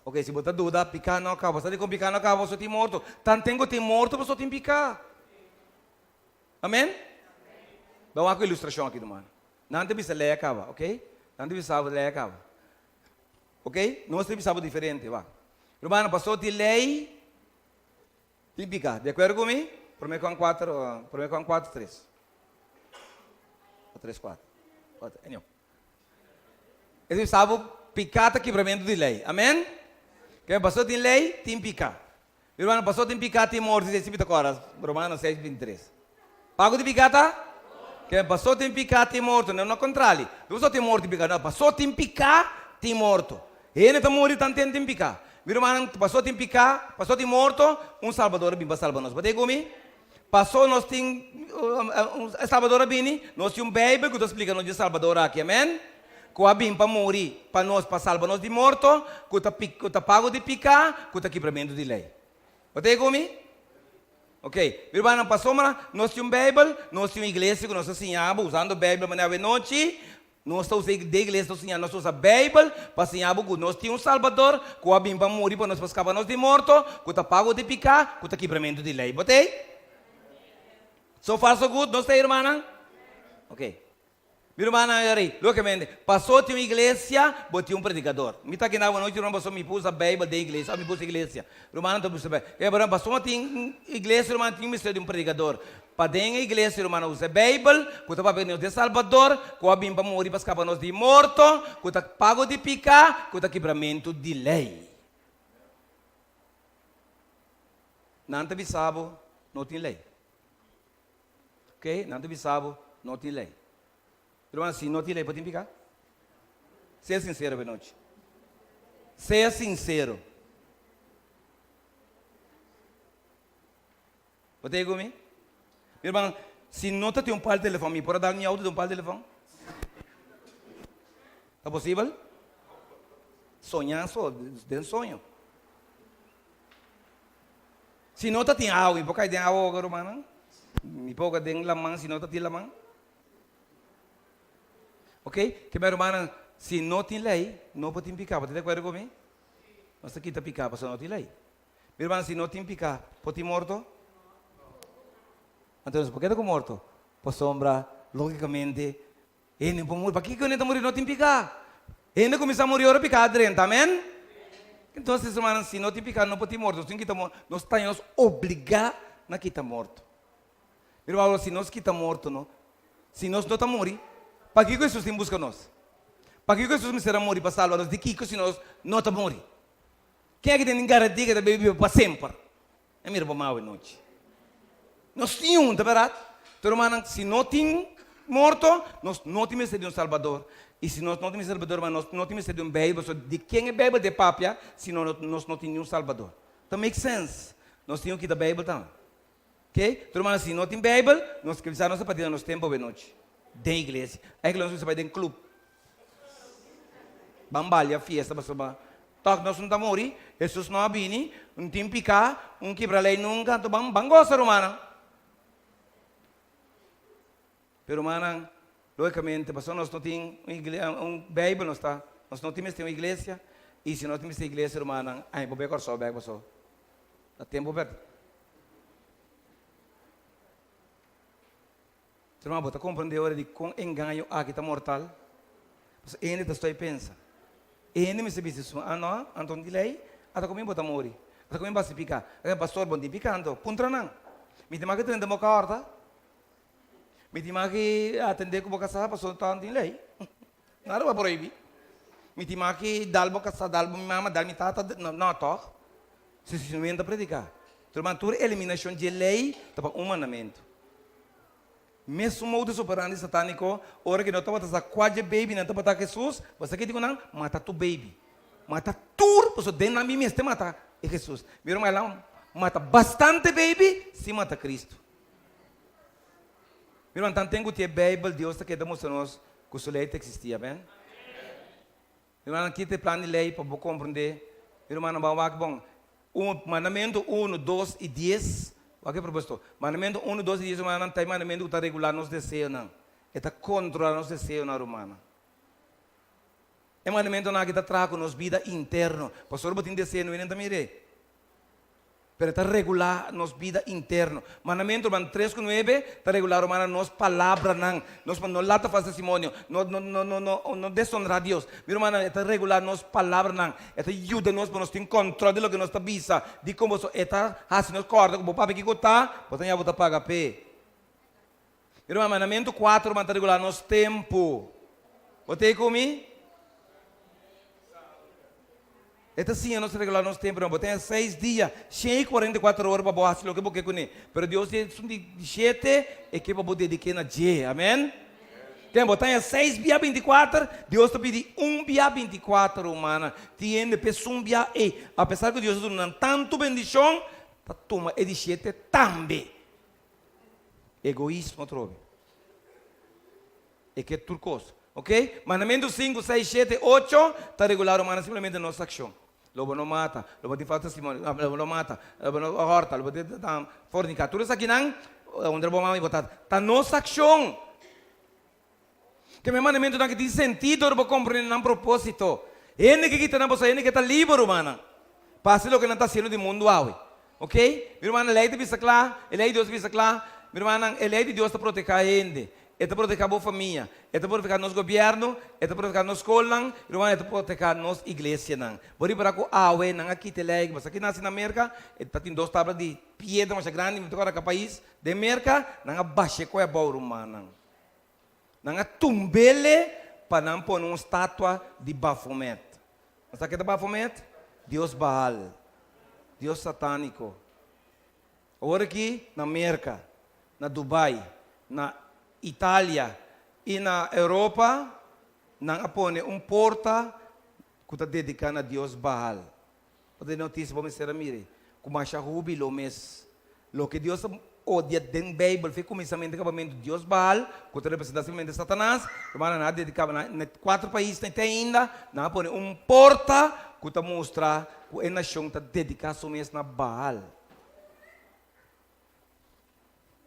Ok, si bo ta duda, piká no a kaba. Sa dikon piká no a kaba? Pasobra tin morto. Tanten ku tin morto, pasobra tin piká. Amen? Ban wak un ilustrashon aki, rumannan. Nan ta bisa lei a kaba, ok? Nan ta bisa lei a kaba. Ok, nos ta bisa bo diferente, wak. Rumannan, paso di lei tin piká. Di akuerdo ku mi? Promé Juan kuater, Promé Juan kuater tres. O tres kuater. Kuater, anyhow. E ta bisa bo piká ta kibramentu di lei. Amen? Ke paso tin lei, tin piká. Mi rumannan, paso tin piká tin morto, esei si mi ta kòrda, Romanonan seis bintitres. Pago di piká ta? Ke paso tin piká tin morto, no no kontrali. No paso tin morto tin piká, no, paso tin piká tin morto. Hende ta muri tanten tin piká. Mi rumannan, paso tin piká, paso tin morto, un Salbador a bin pa salba nos. Bo ta e ku mi? Paso nos tin un Salbador a bini, nos tin un Beibel ku ta splika nos di e Salbador aki, amen? Ku a bin pa muri pa nos, pa salba nos di morto, ku ta ku ta pago di piká, ku ta kibramentu di lei. Bo ta e ku mi? Ok, mi rumannan, pasobra nos tin un Beibel, nos tin un iglesia ku nos ta siña bo usando Beibel manera awenochi, Nos ta usa de iglesia ta siña nos usa Bijbel pa siña bo ku nos tin un Salbador ku a bin pa muri pa nos pa skapa nos di morto, ku ta pago di piká, ku ta kibramentu di lei. Bo ta ei? So far so good? Nos ta ei rumannan? Ok. Mi rumannan a rei, logicamente, paso tin un iglesia, bo tin un predicador. Mi ta kina awanochi ruman paso mi por usa Bijbel den iglesia, of mi por usa iglesia. Rumannan ta usa Bijbel. Paso tin iglesia ruman tin mester di un predicador. Pa den e iglesia romano usa e Beibel, ku ta papia di nos di e Salbador, ku a bin pa muri pa skapa nos di morto, ku ta pago di piká, ku ta kibramentu di lei. Nan ta bisa bo, no tin lei. Ok, nan ta bisa bo, no tin lei. Ruman, si no tin lei por tin piká? Sea sinsero be nochi. Sea sinsero. Bo ta ku mi? Mi ruman, si no ta tin un pal telefòn, mi por a dal mi outo den un pal telefòn? Ta posibel? Soñá so, den soño. Si no ta tin awa, mi por kai den awa oga, rumannan? Mi por oga den laman si no ta tin laman? Ok, ke mi rumannan, si no tin lei, no por tin piká. Bo ta di akuerdo ku mi? Nos ta kita piká pasobra no tin lei. Mi rumannan, si no tin piká, por tin morto? Anto nos por keda ku morto? Pasobra, lógikamente, hende por muri. Pakiko hende ta muri? No tin piká. Hende kuminsá muri ora piká a drenta. Amèn? Entonces, rumannan, si no tin piká, no por tin morto. Nos tin kita morto. Nos ta nos obligá na kita morto. Mi ruman, si nos kita morto, no? Si nos no ta muri, pakiko Hesus tin buska nos? Pakiko Hesus mester a muri pa salba nos? Di kiko si nos no ta muri? Ken aki tin garantia ku e ta bai biba pa semper? E mira bo mawe nochi. Nos tin un, ta bèrdat? Pero rumannan, si no tin morto, nos no tin mester di un Salbador. I si nos no tin mester di un Salbador, ruman, nos no tin mester di un Beibel. So, di ken e Beibel ta e papia si no nos no tin niun Salbador? Ta make sense. Nos tin ku kita Beibel tambe. Ok? Tur rumannan, si no tin Beibel, nos ke bisa nos ta perdí nos tempu awe nochi den iglesia. Eigenlijk nos mester bai den club. Ban balia fiesta pasobra tòg nos no ta muri, Hesus no a bini, no tin piká, un kibra lei nunka, anto ban ban gosa rumannan. Pero rumannan, lógikamente pasobra nos no tin un igle un Beibel nos ta nos no tin mester un iglesia i si nos tin mester iglesia rumannan, ai bo bai Kòrsou bèk pasobra ta tempu pèrdí. Ruman, bo ta komprendé ora di kon engaño aki ta mortal? Pasobra hende ta stoi pensa. Hende mester bisa su, Ah, no, anto di lei, ata ku mi bo ta muri, ata ku mi bo a hasi piká. Ata pastor, bo no tin piká anto? Puntra nan. Mi tin mas ke 30 boka horta. Mi tin mas ke atendé ku bo kasá, pasobra ta no tin lei. Nada bo a prohibí. Mi tin mas ke dal bo kasá, dal bo mama, dal mi tata, no, no tòg? Si si no ta prediká. Ruman, tur eliminashon dje lei ta pa un mandamentu. Mesun modus operandi satániko, ora ku no tabata sa kua dje babynan tabata Hesus, bo sa ke di ku nan? Mata tur baby. Mata tur, pasobra den nan mi mester mata e Hesus. Mi ruman, el a mata bastante baby sin mata Kristu. Mi ruman, tanten ku tin e Beibel, Dios ta keda mustra nos ku su lei ta eksistí. Amen. Mi rumannan, kita e plan di lei pa bo komprendé. Mi rumannan, ban wak bon. Un, mandamentu unu, dos i dies. Wak e propósito. Mandamentu unu, dos i dies, rumannan, ta e mandamentu ku ta regulá nos deseonan. E ta kontrolá nos deseonan, rumannan. E mandamentunan aki ta traha ku nos bida interno. Pasobra bo tin deseo, no hende ta mir'é. Pero e ta regulá nos bida interno. Mandamentu ruman tres ku nuebe ta regulá rumannan nos palabranan. Nos pa no lata falso testimonio, no no no no no no deshonrá Dios. Mi rumannan, e ta regulá nos palabranan. E ta yuda nos pa nos tin kòntròl di loke nos ta bisa. Dikon boso e ta hasi nos kòrda ku bo papia kiko ta, bo ta ña bo ta paga p'e. Mi ruman, mandamentu kuater ruman ta regulá nos tempu. Bo ta ei ku mi? E ta siña nos regulá nos tempu. Bo ten seis dia, shen i kuarenta i kuater ora pa bo hasi loke bo ke kuné. Pero Dios di esun di shete, e ke pa bo dedik'é na dje. Amèn? Ten, bo taña seis bia binti kuater, Dios ta pidi un bia 24, rumannan. Tin hende p'e esun bia ei, apesar ku Dios a duna nan tantu bendishon, ta tuma e di shete tambe. Egoismo atrobe. E ke tur kos. Ok? Mandamentu sinku, seis, shete, ocho ta regulá rumannan simplemente nos akshon. Lo bo no mata, lo bo tin falso testimonio, lo bo no mata, lo bo no hòrta, lo bo tin forniká. Tur esakinan, honra bo mama i bo tata. Ta nos akshon. Ke e mandamentunan ke tin sentido ora bo komprendé nan propósito. Hende ke kita nan pasobra hende ke ta liber, rumannan, pa hasi loke nan ta hasiendo di mundu awe. Ok? Mi rumannan, lei ta bisa kla, e lei di Dios ta bisa kla. Mi rumannan, e lei di Dios ta protehá hende. E ta protehá bo famia. E ta protehá nos gobièrnu. E ta protehá nos skolnan. Mi rumannan, e ta protehá nos iglesianan. Bo ripará ku awe nan a kita e lei. Bo sa ki nasi na Merka? E ta tin dos tabla di piedra masha grandi, mi ta kòrda ka pais. Den Merka, nan a bash'é koe abou, rumannan. Nan a tumb'ele pa nan pone un statua di Baphomet. Bo sa ke ta Baphomet? Dios Baal, dios satániko. Awor aki na Merka, na Dubai, na Italia, I na Europa nan a pone un porta ku ta dediká na dios Baal. Bo ta di notisia bo mester a mira ku masha hubi lo mes. Loke Dios ta odia den Beibel fi kuminsamentu te kabamentu, dios Baal, ku ta representá simplemente Satanas, rumannan nan a dediká na e kuater paisnan te ainda nan a pone un porta ku ta mustra ku e nashon ta dediká su mes na Baal.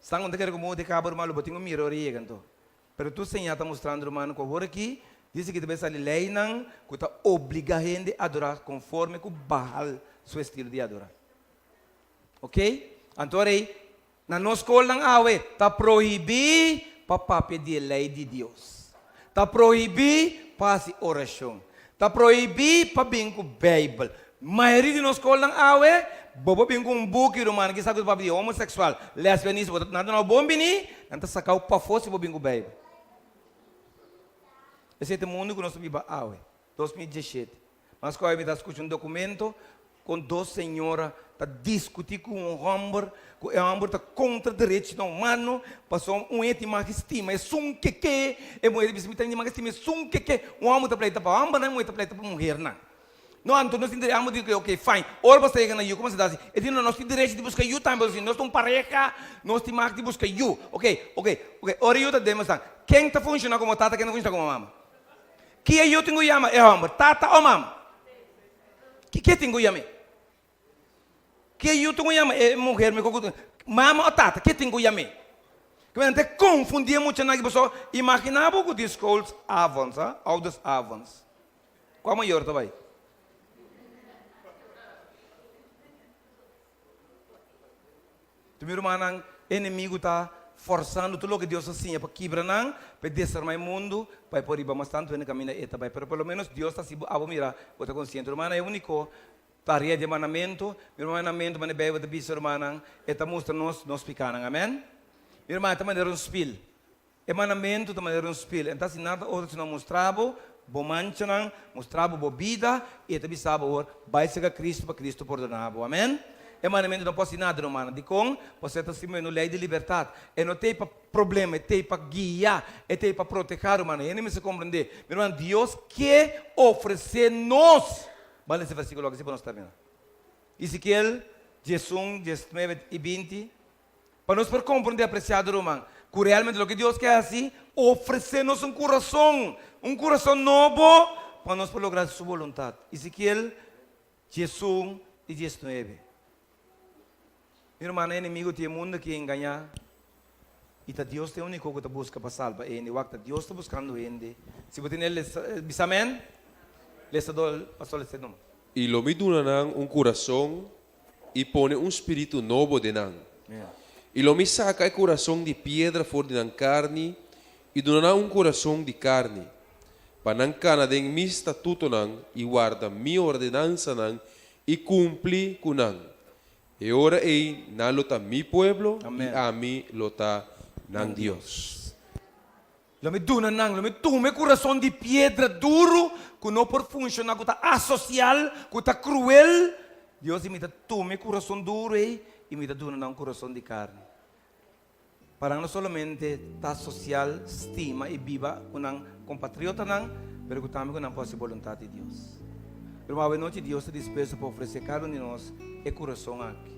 Stan ku no ta kere ku bo di kaba ruman lo bo tin ku mira ora yega anto. Pero tur señal ta mustrando ruman ku awor aki dice ki ta bay sali leynan ku ta obliga hende adora konforme ku Baal su estilo di adora. Ok? Anto ora ey na nos skolnan awe ta prohibi pa papia di e ley di Dios. Ta prohibi pa hasi orashon. Ta prohibí pa bin ku Beibel. Mayoria di nos skolnan awe, bo por bin ku un buki, ruman, kisas ku ta papia di homoseksual, lesbianismo, bo ta nan ta no bon bini, nan ta saka bo pafó si bo bin ku Beibel. Esei ta e mundu ku nos ta biba awe, 2017. Mas ku awe mi ta skucha un dokumento Kon dos señora ta diskutí ku un hòmber ku e hòmber ta kontra derechinan humano pasobra un hende tin mag stima esun ke ke, e muher ta bisa mi tin mag stima esun ke ke. Un hòmber ta pleita pa hòmbernan, e muher ta pleita pa muhernan. No, anto nos tin derecho, ambos di ok fine, ora bo ta yega na yu komo se ta hasi? E di no, nos tin derecho di buska yu tambe, pasobra si nos ta un pareha nos tin mag di buska yu. Ok, ok, ok, ora yu ta demostrá ken ta funshoná komo tata, ken ta funshoná komo mama? Ki e yu tin ku yama e hòmber, tata o mama? Ke tin ku yam'é? Ke yu tin ku yama e muher mi ku mama o tata? Ke tin ku yam'é? Ke nan ta konfundí e muchanan aki pasobra imaginá bo ku tin schoolsavonds, ha, oudersavonds. Kua mayor ta bai? Tu mi rumannan, e enemigu ta forsando tur loke Dios a siña pa kibra nan, pa e desarmá e mundu, pa e por riba mas tantu hende kaminda e ta bai. Pero por lo menos Dios ta hasi bo abo mira, bo ta konsiente. Rumannan, e úniko tarea di e mandamentu, mi ruman, mandamentu manera e Beibel ta bisa, rumannan, e ta mustra nos nos pikanan. Amèn? Mi ruman, e ta manera un spil. E mandamentu ta manera un spil, e no ta hasi nada otro sino mustra bo bo manchanan, mustra bo bo bida, i e ta bisa bo awor, bai serka Cristo pa Cristo pordona bo. Amen? E mandamentu no por hasi nada, rumannan. Dikon? Pasobra e ta sirbi un lei di libertat. E no t'ei pa problema, e t'ei pa guia, e t'ei pa protehá, rumannan. Hende mester komprendé. Mi ruman, Dios ke ofresé nos. Ban lesa e versíkulo aki si pa nos terminá. Ezekiel 11, 19 i 20. Pa nos por komprondé, apresiado ruman, ku realmente loke Dios ke hasi, ofresé nos un kurason, un kurason nobo, pa nos por logra Su boluntat. Ezekiel 11 i 19. Mi rumannan, e enemigu tin e mundu aki engañá, i ta Dios ta e úniko ku ta buska pa salba hende. Wak, ta Dios ta buskando hende. Si bo tene lesa, bisa amèn. Lesadó, pastor lesa e numa. I lo mi duna nan un kurason i pone un spiritu nobo den nan. I lo mi saka e kurason di piedra for di nan karni i duna nan un kurason di karni, pa nan kana den mi statutonan i warda mi ordenansanan i kumpli ku nan. E ora ei nan lo ta mi pueblo i ami lo ta nan Dios. Lo mi duna nan, lo mi tuma e kurason di piedra duru ku no por funshoná, ku ta asosial, ku ta kruel. Dios di mi ta tuma e kurason duru ei i mi ta duna nan un kurason di karni. Pa nan no solamente ta sosial, stima i biba ku nan kompatriotanan, pero ku tambe ku nan por hasi boluntat di Dios. Pero awe nochi Dios ta dispuesto pa ofresé kada un di nos e kurason aki.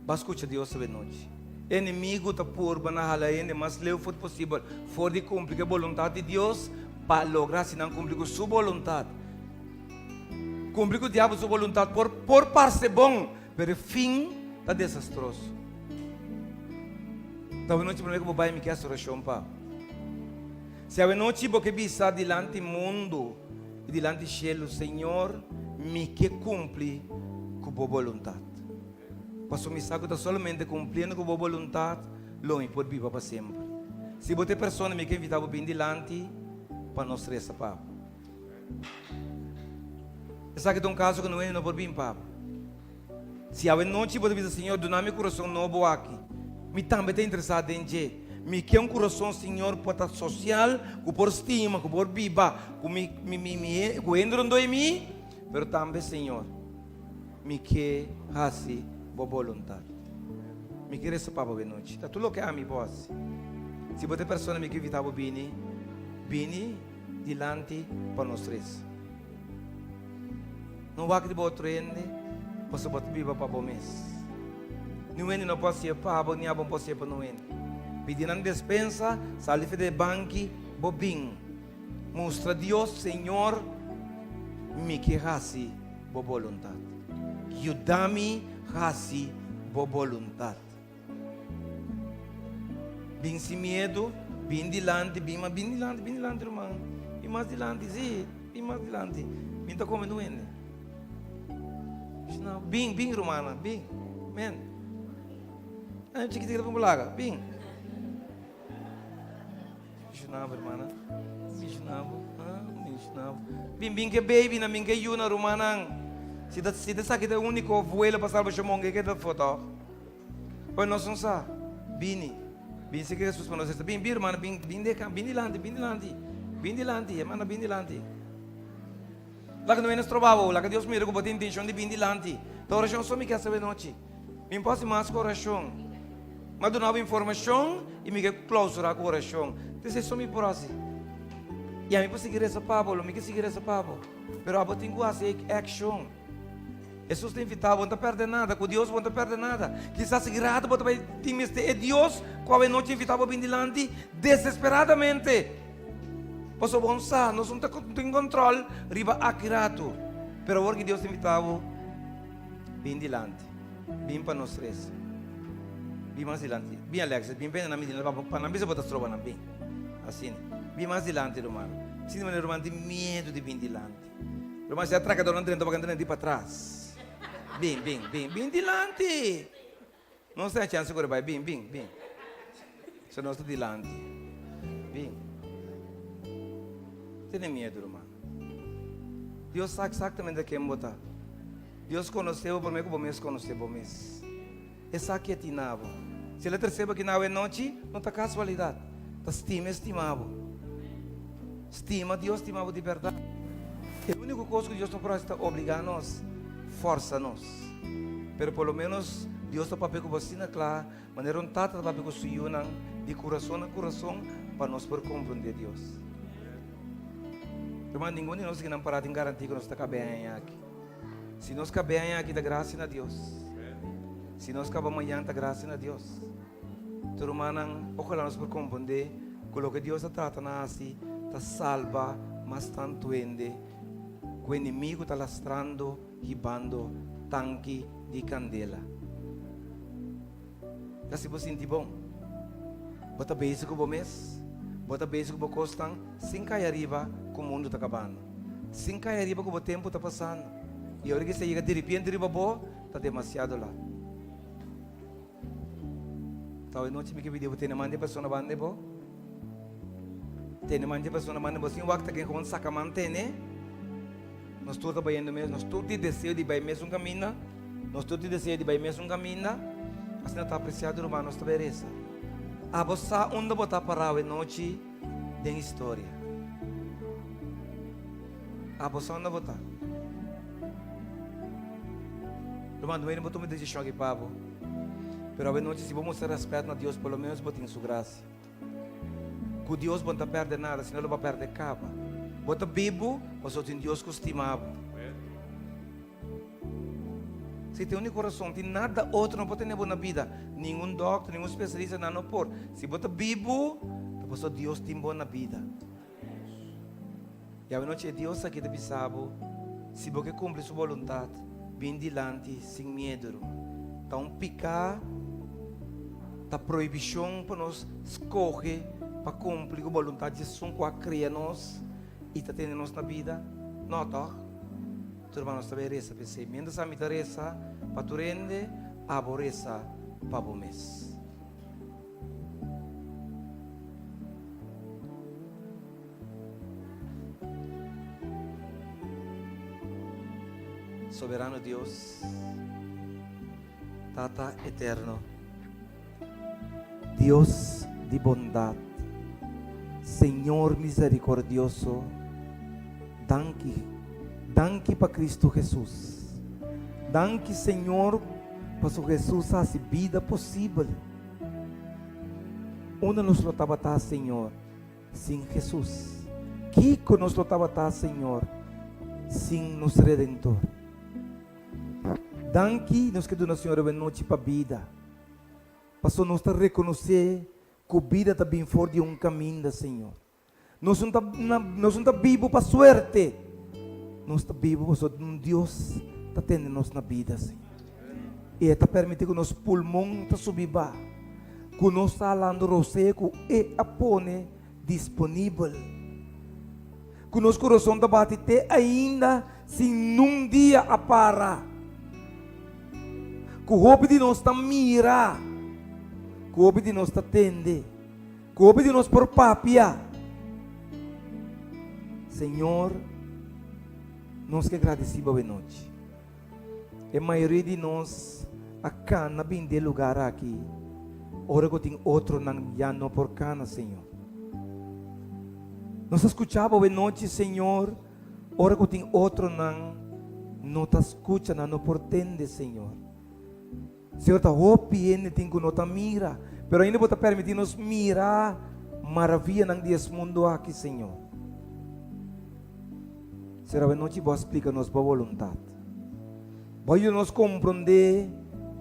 Ba skucha Dios awe nochi. E enemigu ta purba na hala hende mas leu for posibel for di kumpli ku e boluntat di Dios pa logra hasi nan kumpli ku su boluntat. Kumpli ku diabel su boluntat por por parse bon, pero e fin ta desastroso. Ta awe nochi promé ku bo bai mi ke hasi orashon pa bo. Si awe nochi bo ke bisa dilanti mundu i dilanti shelu, Señor, mi ke kumpli ku bo boluntat. Pasobra mi sa ku ta solamente kumpliendo ku bo boluntat lo mi por biba pa semper. Si bo ta e persona, mi ke invitá bo bin dilanti pa nos resa pa bo. Esaki ta un kaso ku no hende no por bin pa bo. Si awe nochi bo ta bisa, Señor, duna mi kurason nobo aki. Mi tambe ta interesá den dje. Mi ke un kurason, Señor, ku ta sosial, ku por stima, ku por biba ku mi, mi, mi, mi, ku hende rondó di mi, pero tambe, Señor, Mi ke hasi bo boluntat. Mi ke resa pa bo e nochi. Ta tur loke ami por hasi. Si bo ta e persona mi ke invitá bo bini, bini dilanti pa nos resa. No wak riba otro hende, pasobra bo ta biba pa bo mes. Niun hende no por hasié pa bo, ni abo no por hasié pa niun hende. Pidi nan despensa, sali for di e banki, bo bin mustra Dios, Señor, mi ke hasi bo boluntat. Yuda mi hasi bo boluntat. Bin sin miedu, bin dilanti, bin mas, bin dilanti, bin dilanti ruman. Bin mas dilanti, si, bin mas dilanti. Bin ta come duende. No, bin, bin rumana, bin. Men. Ay, chiquitita pa bulaga, bin. Missionabo, hermana. Missionabo. Ah, missionabo. Bin, bin ke baby na, bin ke yu na rumanan. Si ta, si ta saki ta único vuelo pa salvacion monge ke ta foto. Pues nos no sa. Bini. Bin si ke Jesus pa nos esta. Bin, bin hermana, bin, bin de bin dilanti, bin dilanti. Bin dilanti, hermana, bin dilanti. Laga no hende stroba bo, laga Dios mira ku bo tin intencion di bin dilanti. Ta oracion so mi ke hasi nochi. Mi no por hasi mas ku oracion. Mi a duna bo informacion y mi ke clausura ku oracion. Esei so mi por hasi. Y ami por sigui reza pa bo, lo mi ke sigui reza pa bo. Pero abo tin ku hasi e accion. Jesus ta invita bo, no ta perde nada. Ku Dios bo no ta perde nada. Kisas sigui rato bo ta bai tin mester e Dios ku awe nochi invita bo bin dilanti desesperadamente. Pasobra bo no sa, nos no ta tin control riba aki rato. Pero awor ki Dios ta invita bo, bin dilanti. Bin pa nos resa. Bin mas dilanti. Bin Alexis, bin pende nan mi dilanti pa nan bisa bo ta stroba nan. Bin. Asina. Bin mas dilanti ruman. Sinti manera ruman tin miedu di bin dilanti. Ruman si atracadornan drenta bo ka drenta di patras. Bin, bin, bin. Bin dilanti. Nos tin a chance kore bai. Bin, bin, bin. So nos ta dilanti. Bin. Tene miedu, ruman. Dios sa exactamente ken bo ta. Dios conoce bo prome cu bo mes conoce bo mes. E sa ke tin na bo. Si el a trece bo aki na awe nochi, no ta casualidad. Ta stima e stima bo. Stima Dios stima bo di berdad. E unico cos cu Dios no por haci ta obliga nos, forsa nos. Pero por lo menos Dios ta papia cu bo asina cla, manera un tata ta papia cu su yunan di curason a curason pa nos por comprende Dios. Hermano, ningun di nos aki nan para tin garantia cu nos ta cabe aña aki. Si nos cabe aña aki ta gracia na Dios. Si nos caba mañan ta gracia na Dios. Tur rumannan, ojalá nos por comprende cu loke Dios a trata na haci ta salba mas tantu hende cu enemigo ta lastrando hibando tanki di candela. Ta si bo sinti bon. Bo ta bezig cu bo mes, bo ta bezig cu bo cosnan sin cay ariba cu mundo ta cabando, sin cay ariba cu bo tempo ta pasando. Y ora cu esey yega diripiente riba bo, ta demasiado lat. Ta awe nochi mi ke pidi bo tene man di e persona banda di bo. Tene man di e persona banda di bo. Sin wak ta ken gewoon saka man tene. Nos tur ta bayendo mes. Nos tur tin deseo di bai mesun kaminda. Nos tur tin deseo di bai mesun kaminda. Asina ta apresiado ruman nos ta bai resa. Abo sa unda bo ta para awe nochi den historia. Abo sa unda bo ta. Ruman, no bo tuma desishon aki pa bo. Pero awe nochi si bo mustra rèspèt na Dios, por lo menos bo tin su grasia. Ku Dios bo no ta pèrdè nada, sino lo bo a pèrdè kaba. Bo ta bibu pasobra tin Dios ku stima bo. Si tin úniko rason, tin nada otro no por tene bo na bida. Ningun dòkter, ningun spesialista, nan no por. Si bo ta bibu, ta pasobra Dios tin bo na bida. I awenochi e Dios aki ta bisa bo, si bo ke kumpli su boluntat, bin dilanti sin miedu, ruman. Ta un piká, ta prohibishon pa nos skohe pa kumpli ku boluntat di esun ku a kria nos i ta tene nos na bida? No, tòg? Tur ruman, nos ta bai resa p'esei. Miéntras ami ta resa pa tur hende, abo resa pa bo mes. Soberano Dios, Tata eterno, Dios di bondad, Señor misericordioso, danki, danki pa Cristo Jesus. Danki Señor pasobra Jesus a haci bida posibel. Unda nos lo tabata, Señor, sin Hesus? Kiko nos lo tabata, Señor, sin nos Redentor? Danki nos ke duna Señor awe nochi pa bida. Pasobra nos ta rekonosé ku bida ta bin for di un kaminda, Señor. Nos no ta nos no ta bibu pa suerte. Nos ta bibu pasobra un Dios ta tene nos na bida, Señor. I e ta permití ku nos pulmon ta subi ba, ku nos ta halando rosea ku e a pone disponibel, ku nos kurason ta bati te ainda sin nun dia a para, ku hopi di nos ta mira, ku hopi di nos ta tende. Ku hopi di nos por papia. Señor, nos ke gradisí bo awe nochi. E mayoria di nos a kana bin di e lugar aki ora ku tin otronan ya no por kana, Señor. Nos a skucha bo awe nochi, Señor, ora ku tin otronan no ta skucha, nan no por tende, Señor. Señor, ta hopi hende tin ku no ta mira, pero ainda bo ta permití nos mira maravianan di es mundu aki, Señor. Señor, awe nochi bo a splika nos bo boluntat. Bo a yuda nos komprondé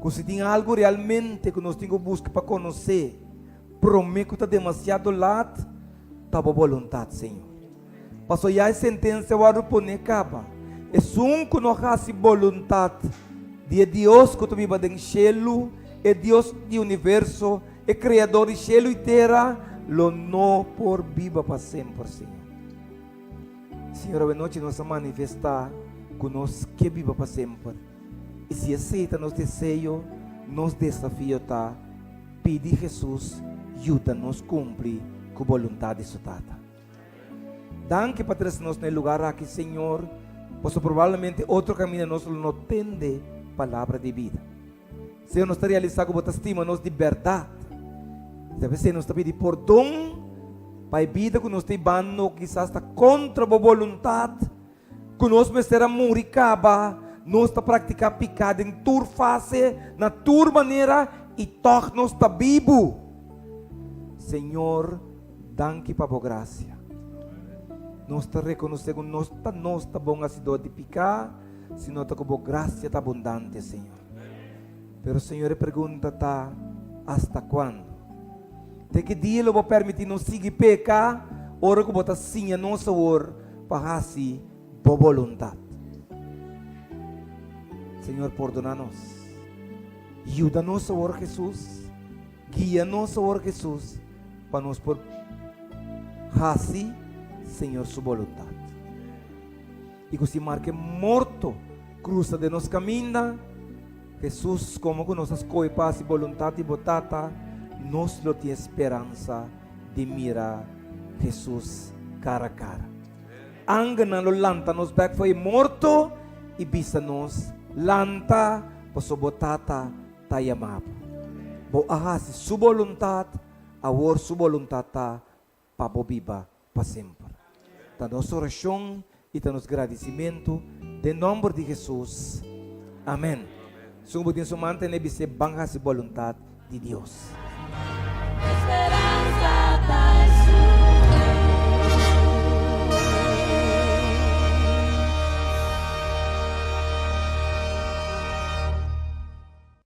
ku si tin algu realmente ku nos tin ku buska pa konosé promé ku ta demasiado lat, ta bo boluntat, Señor. Paso ya e sentensia wòrdu poné kaba, Esun ku no hasi boluntat di e Dios ku ta biba den shelu, e Dios di universo, e Kreador di shelu i tera, lo no por biba pa semper, Señor. Señor, awenochi nos a manifestá ku nos ke biba pa semper. I si esei ta nos deseo, nos desafio ta pidi Hesus yuda nos kumpli ku boluntat di su Tata. Danki pa trese nos na e lugar aki, Señor, pasobra probablemente otro kaminda nos lo no tende palabra di bida. Señor, nos ta realisá ku bo ta stima nos di bèrdat. I ta p'esei nos ta pidi pordon pa e bida ku nos ta hibando kisas ta kontra bo boluntat, ku nos mester a muri kaba. Nos ta praktiká piká den tur fase, na tur manera, i tòg nos ta bibu. Señor, Danki pa bo gracia. Nos ta reconoce cu nos ta nos ta bon hacidor di pica, sino ta cu bo gracia ta abundante, Señor. Pero, Señor, e pregunta ta, hasta cuando? Te ki dia lo bo permiti nos sigui peca ora cu bo ta siña nos awor pa haci bo boluntad? Señor, pordona nos. Yuda nos awor, Jesus. Guia nos awor Jesus pa nos por haci Señor su boluntad. Y cu si marke morto cruza den nos caminda, Jesus como cu nos a scoge pa haci boluntad di bo Tata, nos lo tin e speransa di mira Jesus cara cara. Angelnan lo lanta nos bek for e morto y bisa nos, Lanta, pasobra bo Tata ta yama bo. Bo a hasi su boluntat, awor su boluntat ta pa bo biba pa semper. Ta nos orashon i ta nos gradisimentu den nòmber di Hesus. Amen. Segun bo tin su man tene bis'é ban hasi boluntat di Dios.